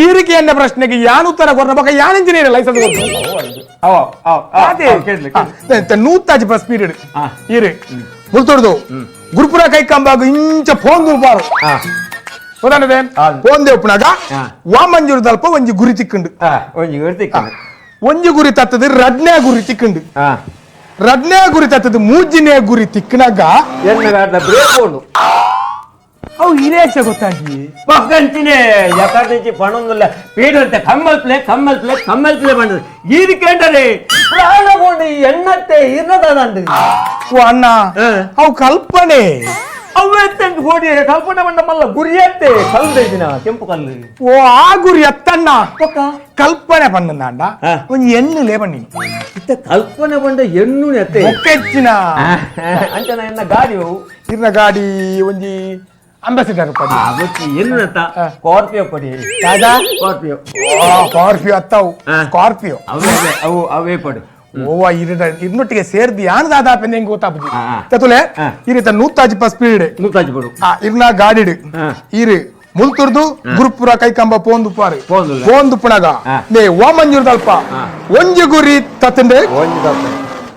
ಈರಿಗೆ ಎನ್ನ ಪ್ರಶ್ನೆಗೆ ಯಾನ್ ಉತ್ತರ ಕೊರನ ಬೊಕ ಯಾನ್ ಇಂಜಿನಿಯರ್ ಲೈಸೆನ್ಸ್ ಕೊಟ್ಟು ನೂತಾಜ್ ಸ್ಪೀಡ್ ಈರು ಮುಲ್ತೊಡ್ದು ಗುರುಪುರ ಕೈಕಂಬಾಗು ಇಂಚ ಫೋನ್ ದುರ್ಬಾರು ಗೊತ್ತಾನದೆ ಫೋನ್ ದೇವಪ್ಪನಾಗ ವಾಮಂಜೂರು ದಲ್ಪ ಒಂಜಿ ಗುರಿ ತಿಕ್ಕಂಡು ಒಂಜಿ ಗುರಿ ತಿಕ್ಕಂಡು ಒಂಜಿ ಗುರಿ ತತ್ತದು ರಡ್ನೇ ಗುರಿ ತಿಕ್ಕಂಡು ರಡ್ನೇ ಗುರಿ ತತ್ತದು ಮೂಜಿನೇ ಗುರಿ ತಿಕ್ಕನಾಗ ಬ್ರೇಕ್ ಅವು ಹಿರೇಚ ಗೊತ್ತಾಗಿ ಪಕ್ಕಂಚಿನೇ ಎಕರ್ದಿಂಚಿ ಪಣೊಂದುಲ್ಲ ಪೀಡಂತೆ ಕಮ್ಮಲ್ ಪ್ಲೇ ಕಮ್ಮಲ್ ಪ್ಲೇ ಕಮ್ಮಲ್ ಪ್ಲೇ ಬಂದது ಇದು ಕೇಂದ್ರೇ ಪ್ರಾಣ ಕೊಂಡು ಎಣ್ಣತ್ತೆ ಇರ್ನದಾದಂಡು ಓ ಅಣ್ಣ ಅವು ಕಲ್ಪನೆ ಅವೆತ್ತಂಗೆ ಹೋಡಿ ಕಲ್ಪನೆ ಬಂಡ ಮಲ್ಲ ಗುರಿ ಅತ್ತೆ ಕಲ್ಲು ದಿನ ಕೆಂಪು ಕಲ್ಲು ಓ ಆ ಗುರಿ ಎತ್ತಣ್ಣ ಕಲ್ಪನೆ ಪಣ್ಣಂದಾಂಡ ಒಂಜಿ ಎಣ್ಣು ಲೇ ಬಣ್ಣಿ ಇತ್ತ ಕಲ್ಪನೆ ಬಂಡ ಎಣ್ಣು ಎತ್ತೆ ಒಕ್ಕೆಚ್ಚಿನ ಅಂಚನ ಎನ್ನ ಗಾಡಿ ಇರ್ನ ಗಾಡಿ ಒಂಜಿ ಅಂಬಾಸಿಡರ್ ಪಡಿ ಎಣ್ಣು ಸ್ಕಾರ್ಪಿಯೋ ಪಡಿ ದಾದಾ ಸ್ಕಾರ್ಪಿಯೋ ಸ್ಕಾರ್ಪಿಯೋ ಅತ್ತವು ಸ್ಕಾರ್ಪಿಯೋ ಅವೇ ಅವು ಅವೇ ಪಡಿ ಓವ ಇನ್ನೊಟ್ಟಿಗೆ ಸೇರ್ದಿ ಯಾನ್ ದಾದಾ ಪೆಂದ ಹೆಂಗ್ ಗೊತ್ತಾಪುಜಿ ತತುಲೆ ಈ ರೀತ ನೂತಾಜಿಪ ಸ್ಪೀಡ್ ನೂತಾಜಿ ಪಡು ಇರ್ನ ಗಾಡಿಡ್ ಈರು ಮುಲ್ತುರ್ದು ಗುರುಪುರ ಕೈಕಂಬ ಪೋಂದುಪಾರು ಪೋಂದುಪ್ಪಣಗ ನೇ ವಾಮಂಜೂರ್ ದಲ್ಪ ಒಂಜಿ ಗುರಿ ತತ್ತಂಡೆ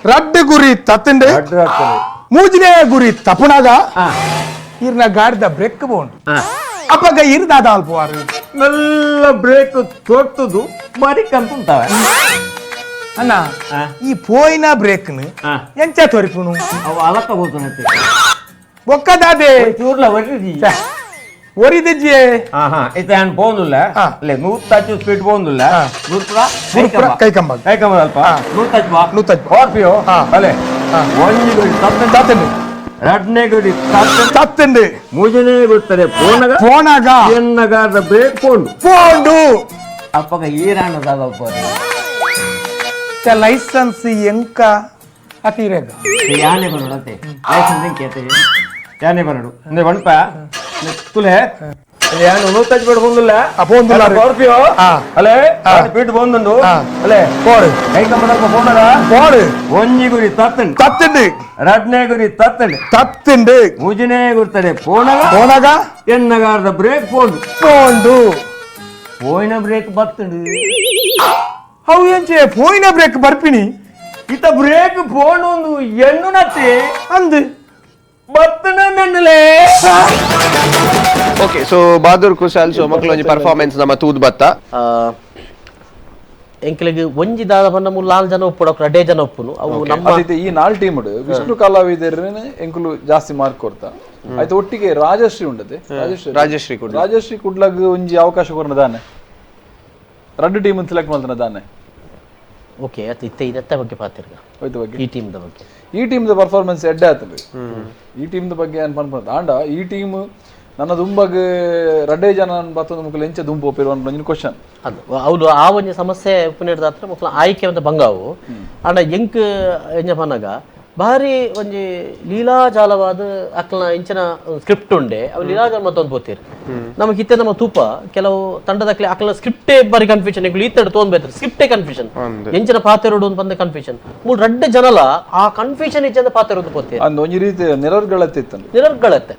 ರಡ್ಡು ಗುರಿ ತತ್ತಂಡೆ ಮೂಜಿನೇ ಗುರಿ ತಪುಣಗ ಇರ್ನ ಗಾಡಿದ ಬ್ರೇಕ್ ಬೋಂಡು ಅಪ್ಪಗ ಇರ್ ದಾದಾ ಅಲ್ಪವಾರು ಮೆಲ್ಲ ಬ್ರೇಕ್ ತೋರ್ತದು ಬಾರಿ ಕಂತುಂತಾವೆ ಅಣ್ಣ ಈ ಪೋಯಿನ ಬ್ರೇಕ್ ಎಂಚ ತೋರಿಪುನು ಅವು ಅಲಕ್ಕ ಹೋತನತ್ತೆ ಬೊಕ್ಕದಾದೆ ಚೂರ್ಲ ಒರಿದಿ ಒರಿದಿಜ್ಜೆ ಇತ್ತ ನಾನು ಪೋಂದುಲ್ಲ ಅಲ್ಲೇ ನೂತ್ತಾಚು ಸ್ಪೀಡ್ ಪೋಂದುಲ್ಲ ಗುರುಪುರ ಗುರುಪುರ ಕೈಕಂಬ ಕೈಕಂಬ ಅಲ್ಪ ನೂತ್ತಾಚು ಬಾ ನೂತ್ತಾಚು ಸ್ಕಾರ್ಪಿಯೋ ಅಲ್ಲೇ ಒಂಜಿ ಗುರಿ ತತ್ತಂಡು ರಡ್ನೇ ಗುರಿ ತತ್ತಂಡು ಮೂಜನೇ ಗುರ್ತದೆ ಪೋನಗ ಪೋನಗ ಎನ್ನಗಾದ ಬ್ರೇಕ್ ಪೋಂಡು ಪೋಂಡು ಅಪ್ಪಗ ಈರಾಣದಾದ ಲೈಸೆನ್ಸ್ ಎಂಕ ಅತೀರೇಗ ಯಾನೆ ಬರೋಡತ್ತೆ ಲೈಸೆನ್ಸ್ ಕೇತೆ ಯಾನೆ ಬರೋಡು ಅಂದ್ರೆ ಒಣಪ ತುಲೆ ಯಾನು ನೂತಜ್ ಬೇಡ ಬಂದಿಲ್ಲ ಪೋಂದುಲ್ಲ ಸ್ಕಾರ್ಪಿಯೋ ಅಲೆ ಪೀಟ್ ಬಂದುಂಡು ಅಲೆ போடு ಕೈ ಕಂಬದಲ್ಪ ಫೋನದ போடு ಒಂಜಿ ಗುರಿ ತತ್ತಂಡು ತತ್ತಂಡು ರಡ್ನೇ ಗುರಿ ತತ್ತಂಡು ತತ್ತಂಡು ಮೂಜನೇ ಗುರ್ತಡೆ ಪೋನಗ ಪೋನಗ ಎನ್ನಗಾರದ ಬ್ರೇಕ್ ಪೋಂಡು ಪೋಂಡು ಪೋಯಿನ ಬ್ರೇಕ್ ಬತ್ತಂಡು ಅವು ಎಂಚೆ ಪೋಯಿನ ಬ್ರೇಕ್ ಬರ್ಪಿನಿ ಇತ ಬ್ರೇಕ್ ಫೋನ್ ಒಂದು ಎಣ್ಣು ನತ್ತೆ ಅಂದು ಬತ್ತನ ನನ್ನಲೇ. Okay, so Bahadur Kusal, so ಮಕ್ಕಳು ಒಂಜಿ ಪರ್ಫಾರ್ಮೆನ್ಸ್ ನಮ್ಮ ತೂದ್ ಬತ್ತ. ಎಂಕ್ಲೆಗ್ ಒಂಜಿ ದಾದ ಪಂಡ ಮೂಲು ನಾಲ್ ಜನ ಉಪ್ಪುಡು, ಅಕ್ಲು ರಡ್ಡೇ ಜನ ಉಪ್ಪುನು ಅವು ನಮ್ಮ. ಅದಿತ್ತೆ ಈ ನಾಲ್ ಟೀಮ್ ವಿಷ್ಣು ಕಲಾವಿದರೇ ಎಂಕುಲು ಜಾಸ್ತಿ ಮಾರ್ಕ್ ಕೊಡ್ತಾ ಆಯ್ತು. ಒಟ್ಟಿಗೆ ರಾಜಶ್ರೀ ಉಂಡತೆ, ರಾಜಶ್ರೀ ರಾಜಶ್ರೀ ಕುಡ್ಲ, ರಾಜಶ್ರೀ ಕುಡ್ಲಗ್ ಒಂಜಿ ಅವಕಾಶ ಕೊರ್ನ ದಾನೆ, ರಡ್ಡು ಟೀಮ್ ಸೆಲೆಕ್ಟ್ ಮಾಡ್ತಾನೆ ದಾನೆ. ಓಕೆ, ಅತ್ ಇತ್ತೆ ಇದತ್ತ ಬಗ್ಗೆ ಪಾತಿರ್ಗ ಹೋಯ್ತು ಬಗ್ಗೆ ಈ ಟೀಮ್ the ಬಗ್ಗೆ, ಈ team the performance ಎಡ್ಡೆ ಆತದೆ. ಈ ಟೀಮ್ the ಬಗ್ಗೆ ಅನ್ಪನ್ ಆಂಡ ಈ ಟೀಮ್ ನನ್ನ ದುಂಬಗ್ ರಡ್ಡೇ ಜನ ಬತ್ತೊಂದು ಮುಕ್ಕಲು ಎಂಚ ದುಂಬು ಒಪ್ಪಿರುವ ಒಂಜಿ ಕ್ವಶನ್. ಅದು ಹೌದು, ಆ ಒಂಜಿ ಸಮಸ್ಯೆ ಉಪ್ಪುನೇಡ್ದ ಹತ್ರ ಮುಕ್ಕಲ ಆಯ್ಕೆ ಅಂತ ಬಂಗಾವು. ಆಂಡ ಎಂಕ್ ಎಂಜ ಪನ್ನಗ ಭಾರಿ ಒಂಜಿ ಲೀಲಾಜಾಲವಾದ ಅಕ್ಲನ ಇಂಚಿನ ಸ್ಕ್ರಿಪ್ಟ್ ಉಂಡೆ, ಅವು ಲೀಲಾಜಾಲ ಮತ್ತೊಂದು ಪೋತೀರ್ ನಮಗೆ ಇತ್ತೆ ನಮ್ಮ ತೂಪ ಕೆಲವು ತಂಡದಕ್ಲೆ ಅಕ್ಲನ ಸ್ಕ್ರಿಪ್ಟೇ ಬಾರಿ ಕನ್ಫ್ಯೂಷನ್. ಈ ತಡ ತೋನ್ ಬೇತಾರೆ ಸ್ಕ್ರಿಪ್ಟೇ ಕನ್ಫ್ಯೂಷನ್, ಎಂಚಿನ ಪಾತೆರೋಡು ಅಂತ ಬಂದ ಕನ್ಫ್ಯೂಷನ್. ಮೂರು ರಡ್ಡೆ ಜನಲ ಆ ಕನ್ಫ್ಯೂಷನ್ ಇಚ್ಚಂದ ಪಾತೆರೋದು ಪೋತೀರ್. ಅಂದ್ ಒಂಜಿ ರೀತಿ ನಿರರ್ಗಳತ್ತೆ ಇತ್ತು, ನಿರರ್ಗಳತ್ತೆ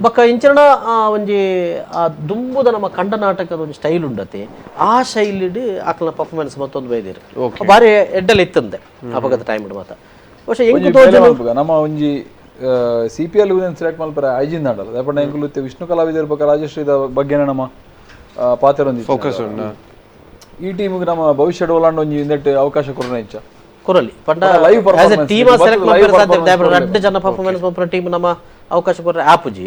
ಬೊಕ್ಕ ಇಂಚಿನ ಒಂಜಿ ಆ ದುಂಬುದ ನಮ್ಮ ಕಂಡ ನಾಟಕದ ಒಂಜಿ ಸ್ಟೈಲ್ ಉಂಡತೆ, ಆ ಶೈಲಿಡ್ ಅಕ್ಲನ ಪರ್ಫಾರ್ಮೆನ್ಸ್ ಮತ್ತೊಂದು ಬೈದಿರು ಬಾರಿ ಎಡ್ಡಲ್ಲಿ ಇತ್ತಂದೆ ಅಪಗದ ಟೈಮ್ ಮಾತ. ನಮ್ಮ ಒಂಜಿ C P L select ಮಲ್ಪರ ಐಜಿನ್ ದಾಂಡಲ ದಯಪಂಡ ಎಂಕುಲು ವಿಷ್ಣು ಕಲಾವಿದರ ಬಗ್ಗೆ ರಾಜಶ್ರೀದ ಬಗ್ಗೆ ನಮ್ಮ ಪಾತ್ರ ಫೋಕಸ್ ಈ ಟೀಮ್ ನಮ್ಮ ಭವಿಷ್ಯ ಡೋಲಾಂಡ್ ಒಂಜಿ ಇಂದೆಟ್ ಅವಕಾಶ ಕೊರನ ಇಚ್ಛ ಕೊರಲಿ ಪಂಡ live performance team select ಮಲ್ಪರ ಸಾಧ್ಯ. ದಯಪಂಡ ರಡ್ಡು ಜನ ಪರ್ಫಾರ್ಮೆನ್ಸ್ ಮಲ್ಪರ ಟೀಮ್ ನಮ್ಮ ಅವಕಾಶ ಕೊರ ಆಪುಜಿ,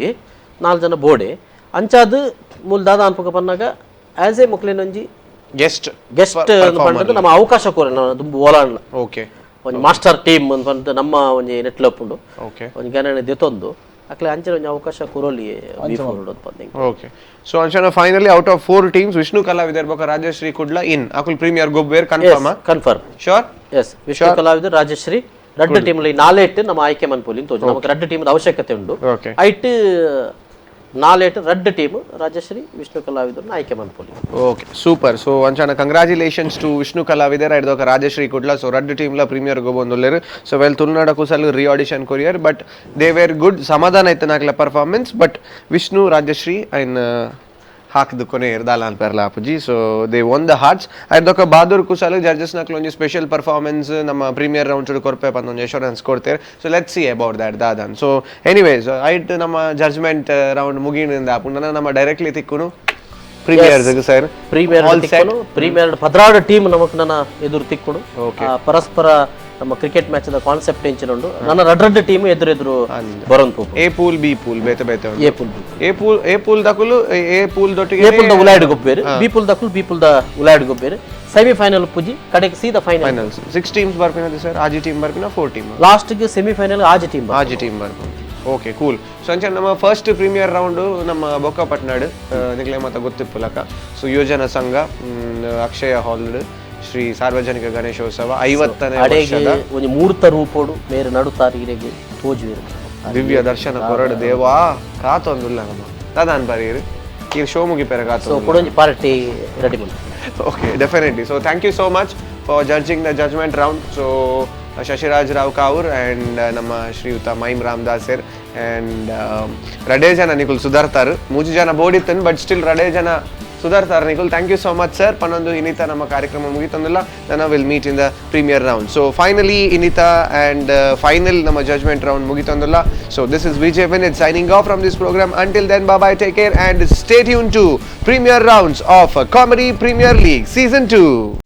ನಾಲ್ ಜನ ಬೋಡೆ ಅಂಚಾದ ಮೂಲ ದಾದ ಅನ್ಪಕ ಪನ್ನಾಗ ಆಸ್ ಎ ಮೊಕ್ಲಿನೊಂಜಿ ಗೆಸ್ಟ್ ಗೆಸ್ಟ್ ಪಂಡದ ನಮ್ಮ ಅವಕಾಶ ಕೊರ ದುಂಬು ಓಲಾಂಡ್ಲ. ಓಕೆ, ಒಂಜಿ ಮಾಸ್ಟರ್ ಟೀಮ್ ಅಂತ ನಮ್ಮ ಒಂಜಿ ನೆಟ್ಲಪ್ ಉಂಡು, ಓಕೆ, ಒಂಜಿ ಗಣನೆ ದೆತೊಂದು ಅಕ್ಲೆ ಅಂಚನೆ ಒಂಜಿ ಅವಕಾಶ ಕೊರೊಲಿ. ಓಕೆ, ಸೊ ಅಂಚನ finally out of 4 teams Vishnu ಕಲಾವಿದರ್ ಬೊಕ ರಾಜಶ್ರೀ ಕುಡ್ಲ ಇನ್ ಅಕುಲ್ ಪ್ರೀಮಿಯರ್ ಗೊಬ್ಬೇರ್ confirm? Confirm, sure. Yes, Vishnu ಕಲಾವಿದರ್ ರಾಜಶ್ರೀ ರಡ್ಡು ಟೀಮ್ ನಾಲೇಟ್ ನಮ್ಮ ಆಯ್ಕೆ ಮನ್ಪೊಲಿ ತೋಜು, ನಮಕ್ ರಡ್ಡು ಟೀಮ್ ಅವಶ್ಯಕತೆ ಉಂಡು. ಐಟ್ ನಾಲೇಟ್ ರಡ್ಡು ಟೀಮ್ ರಾಜಶ್ರೀ ವಿಷ್ಣು ಕಲಾವಿದರನ್ನ ಆಯ್ಕೆ ಮನ್ಪೊಲಿ. Okay, super. So ಅಂಚನ congratulations to Vishnu ಕಲಾವಿದರ ಐಡ್ದೊಕ ರಾಜಶ್ರೀ ಕುಡ್ಲ. ಸೊ ರಡ್ಡು ಟೀಮ್ಲ ಪ್ರೀಮಿಯರ್ ಗೊಬ್ಬೊಂದುಲ್ಲೆರ್. ಸೊ ವೆಲ್ ತುಳುನಾಡ ಕುಸಲ್ ರೀ audition courier, but they were good, ಸಮಾಧಾನ ಇತ್ತು ನಾಕ್ಲ ಪರ್ಫಾರ್ಮೆನ್ಸ್. ಬಟ್ ವಿಷ್ಣು ರಾಜಶ್ರೀ ಐನ್ ಹಾಕ್ದು ಕೊನೆ ಇರ್ದಾಲ ಅನ್ಪೆರ್ಲ ಆಪುಜಿ. So they won the hearts. ಐದೊಕ Bahadur ಕುಸಾಲ್ judges ನಕ್ಲು ಒಂಜಿ ಸ್ಪೆಷಲ್ ಪರ್ಫಾರ್ಮೆನ್ಸ್ ನಮ್ಮ ಪ್ರೀಮಿಯರ್ ರೌಂಡ್ ಕೊರ್ಪೆ ಪಂದ್ ಒಂಜಿ ಅಶೂರೆನ್ಸ್ ಕೊಡ್ತೇವೆ. So let's see about that Dadan. So anyways ಐಟ್ ನಮ್ಮ ಜಡ್ಜ್ಮೆಂಟ್ ರೌಂಡ್ ಮುಗಿನಿಂದ ಆಪುಂಡ ನಮ್ಮ ಡೈರೆಕ್ಟ್ಲಿ ತಿಕ್ಕುನು premier sir. Premier ತಿಕ್ಕುನು, premier 16 team ನಮಕ್ ನನ್ನ ಎದುರು ತಿಕ್ಕುನು. ಪರಸ್ಪರ ನಮ್ಮ cricket match the concept ಎಂಚಿನ ಉಂಡು, ನನ್ನ ರಡ್ರಡ್ ಟೀಮ್ ಎದುರು ಎದುರು ಬರೋನ್. A pool B pool ಬೇತೆ ಬೇತೆ A pool B A pool, A pool ದಕುಲು A pool ದೊಟ್ಟಿಗೆ A pool the ಉಲಾಯ್ಡ್ ಗೊಬ್ಬೇರು, B pool ದಕುಲು B pool the ಉಲಾಯ್ಡ್ ಗೊಬ್ಬೇರು. Semifinal ಪುಜಿ ಕಡೆಗೆ ಸೀದಾ final. Finals 6 teams ಬರ್ಪಿನ sir, ಆಜಿ team ಬರ್ಪಿನ 4 team last ಗೆ semifinal ಆಜಿ team, ಆಜಿ team ಬರ್ಪಿನ. Okay, cool. So ಅಂಚ ನಮ್ಮ first premier round ನಮ್ಮ ಬೊಕ್ಕಪಟ್ನಾಡು ನಿಕ್ಲೆ ಮಾತ ಗೊತ್ತಿಪ್ಪುಲಕ. ಸೊ ಯುವಜನ ಸಂಘ ಅಕ್ಷಯ ಹಾಲ್ ಶ್ರೀ ಸಾರ್ವಜನಿಕ ಗಣೇಶೋತ್ಸವ 50ನೇ ವರ್ಷದ ಒಂಜಿ ಮೂರ್ತ ರೂಪೋಡು ಮೇರೆ ನಡುತ್ತಾರೀರೆಗೆ ತೋಜುವೆರು ದಿವ್ಯ ದರ್ಶನ ಕೊರಡು ದೇವಾ ಕಾತೊಂದುಲ್ಲ ನಮ್ಮ ದಾದಾನ್ ಬರೀರು ಈ ಶೋ ಮುಗಿಪೆರ ಕಾತು. ಸೊ ಕೊಡೊಂಜಿ ಪಾರ್ಟಿ ರೆಡಿ ಮಲ್ತು. Okay, definitely. So thank you so much for judging the judgement round. So Shashiraj Rao Kavoor and ನಮ್ಮ ಶ್ರೀಯುತ ಮೈಮ್ ರಾಮದಾಸರ್ ಆ್ಯಂಡ್ ರಡೇ ಜನ ನಿಕುಲ್ ಸುಧಾರ್ತಾರು, ಮೂಜಿ ಜನ ಬೋಡಿತ್ತನ್ ಬಟ್ ಸ್ಟಿಲ್ ರಡೇ ಜನ ಸುಧಾರ್ತಾರ್ ನಿಕುಲ್. Thank you so much sir. ಪನ್ನೊಂದು ಇನ್ನಿತ ನಮ್ಮ ಕಾರ್ಯಕ್ರಮ ಮುಗಿತಂದಿಲ್ಲ, ನನ್ನ will meet in the premiere round. So finally ಇನ್ನಿತ and final ನಮ್ಮ ಜಡ್ಜ್ಮೆಂಟ್ ರೌಂಡ್ ಮುಗಿತಂದಿಲ್ಲ. So this is Vijay Vineet signing off from this programme. Until then bye bye, take care and stay tune to premiere rounds of comedy premier league season 2.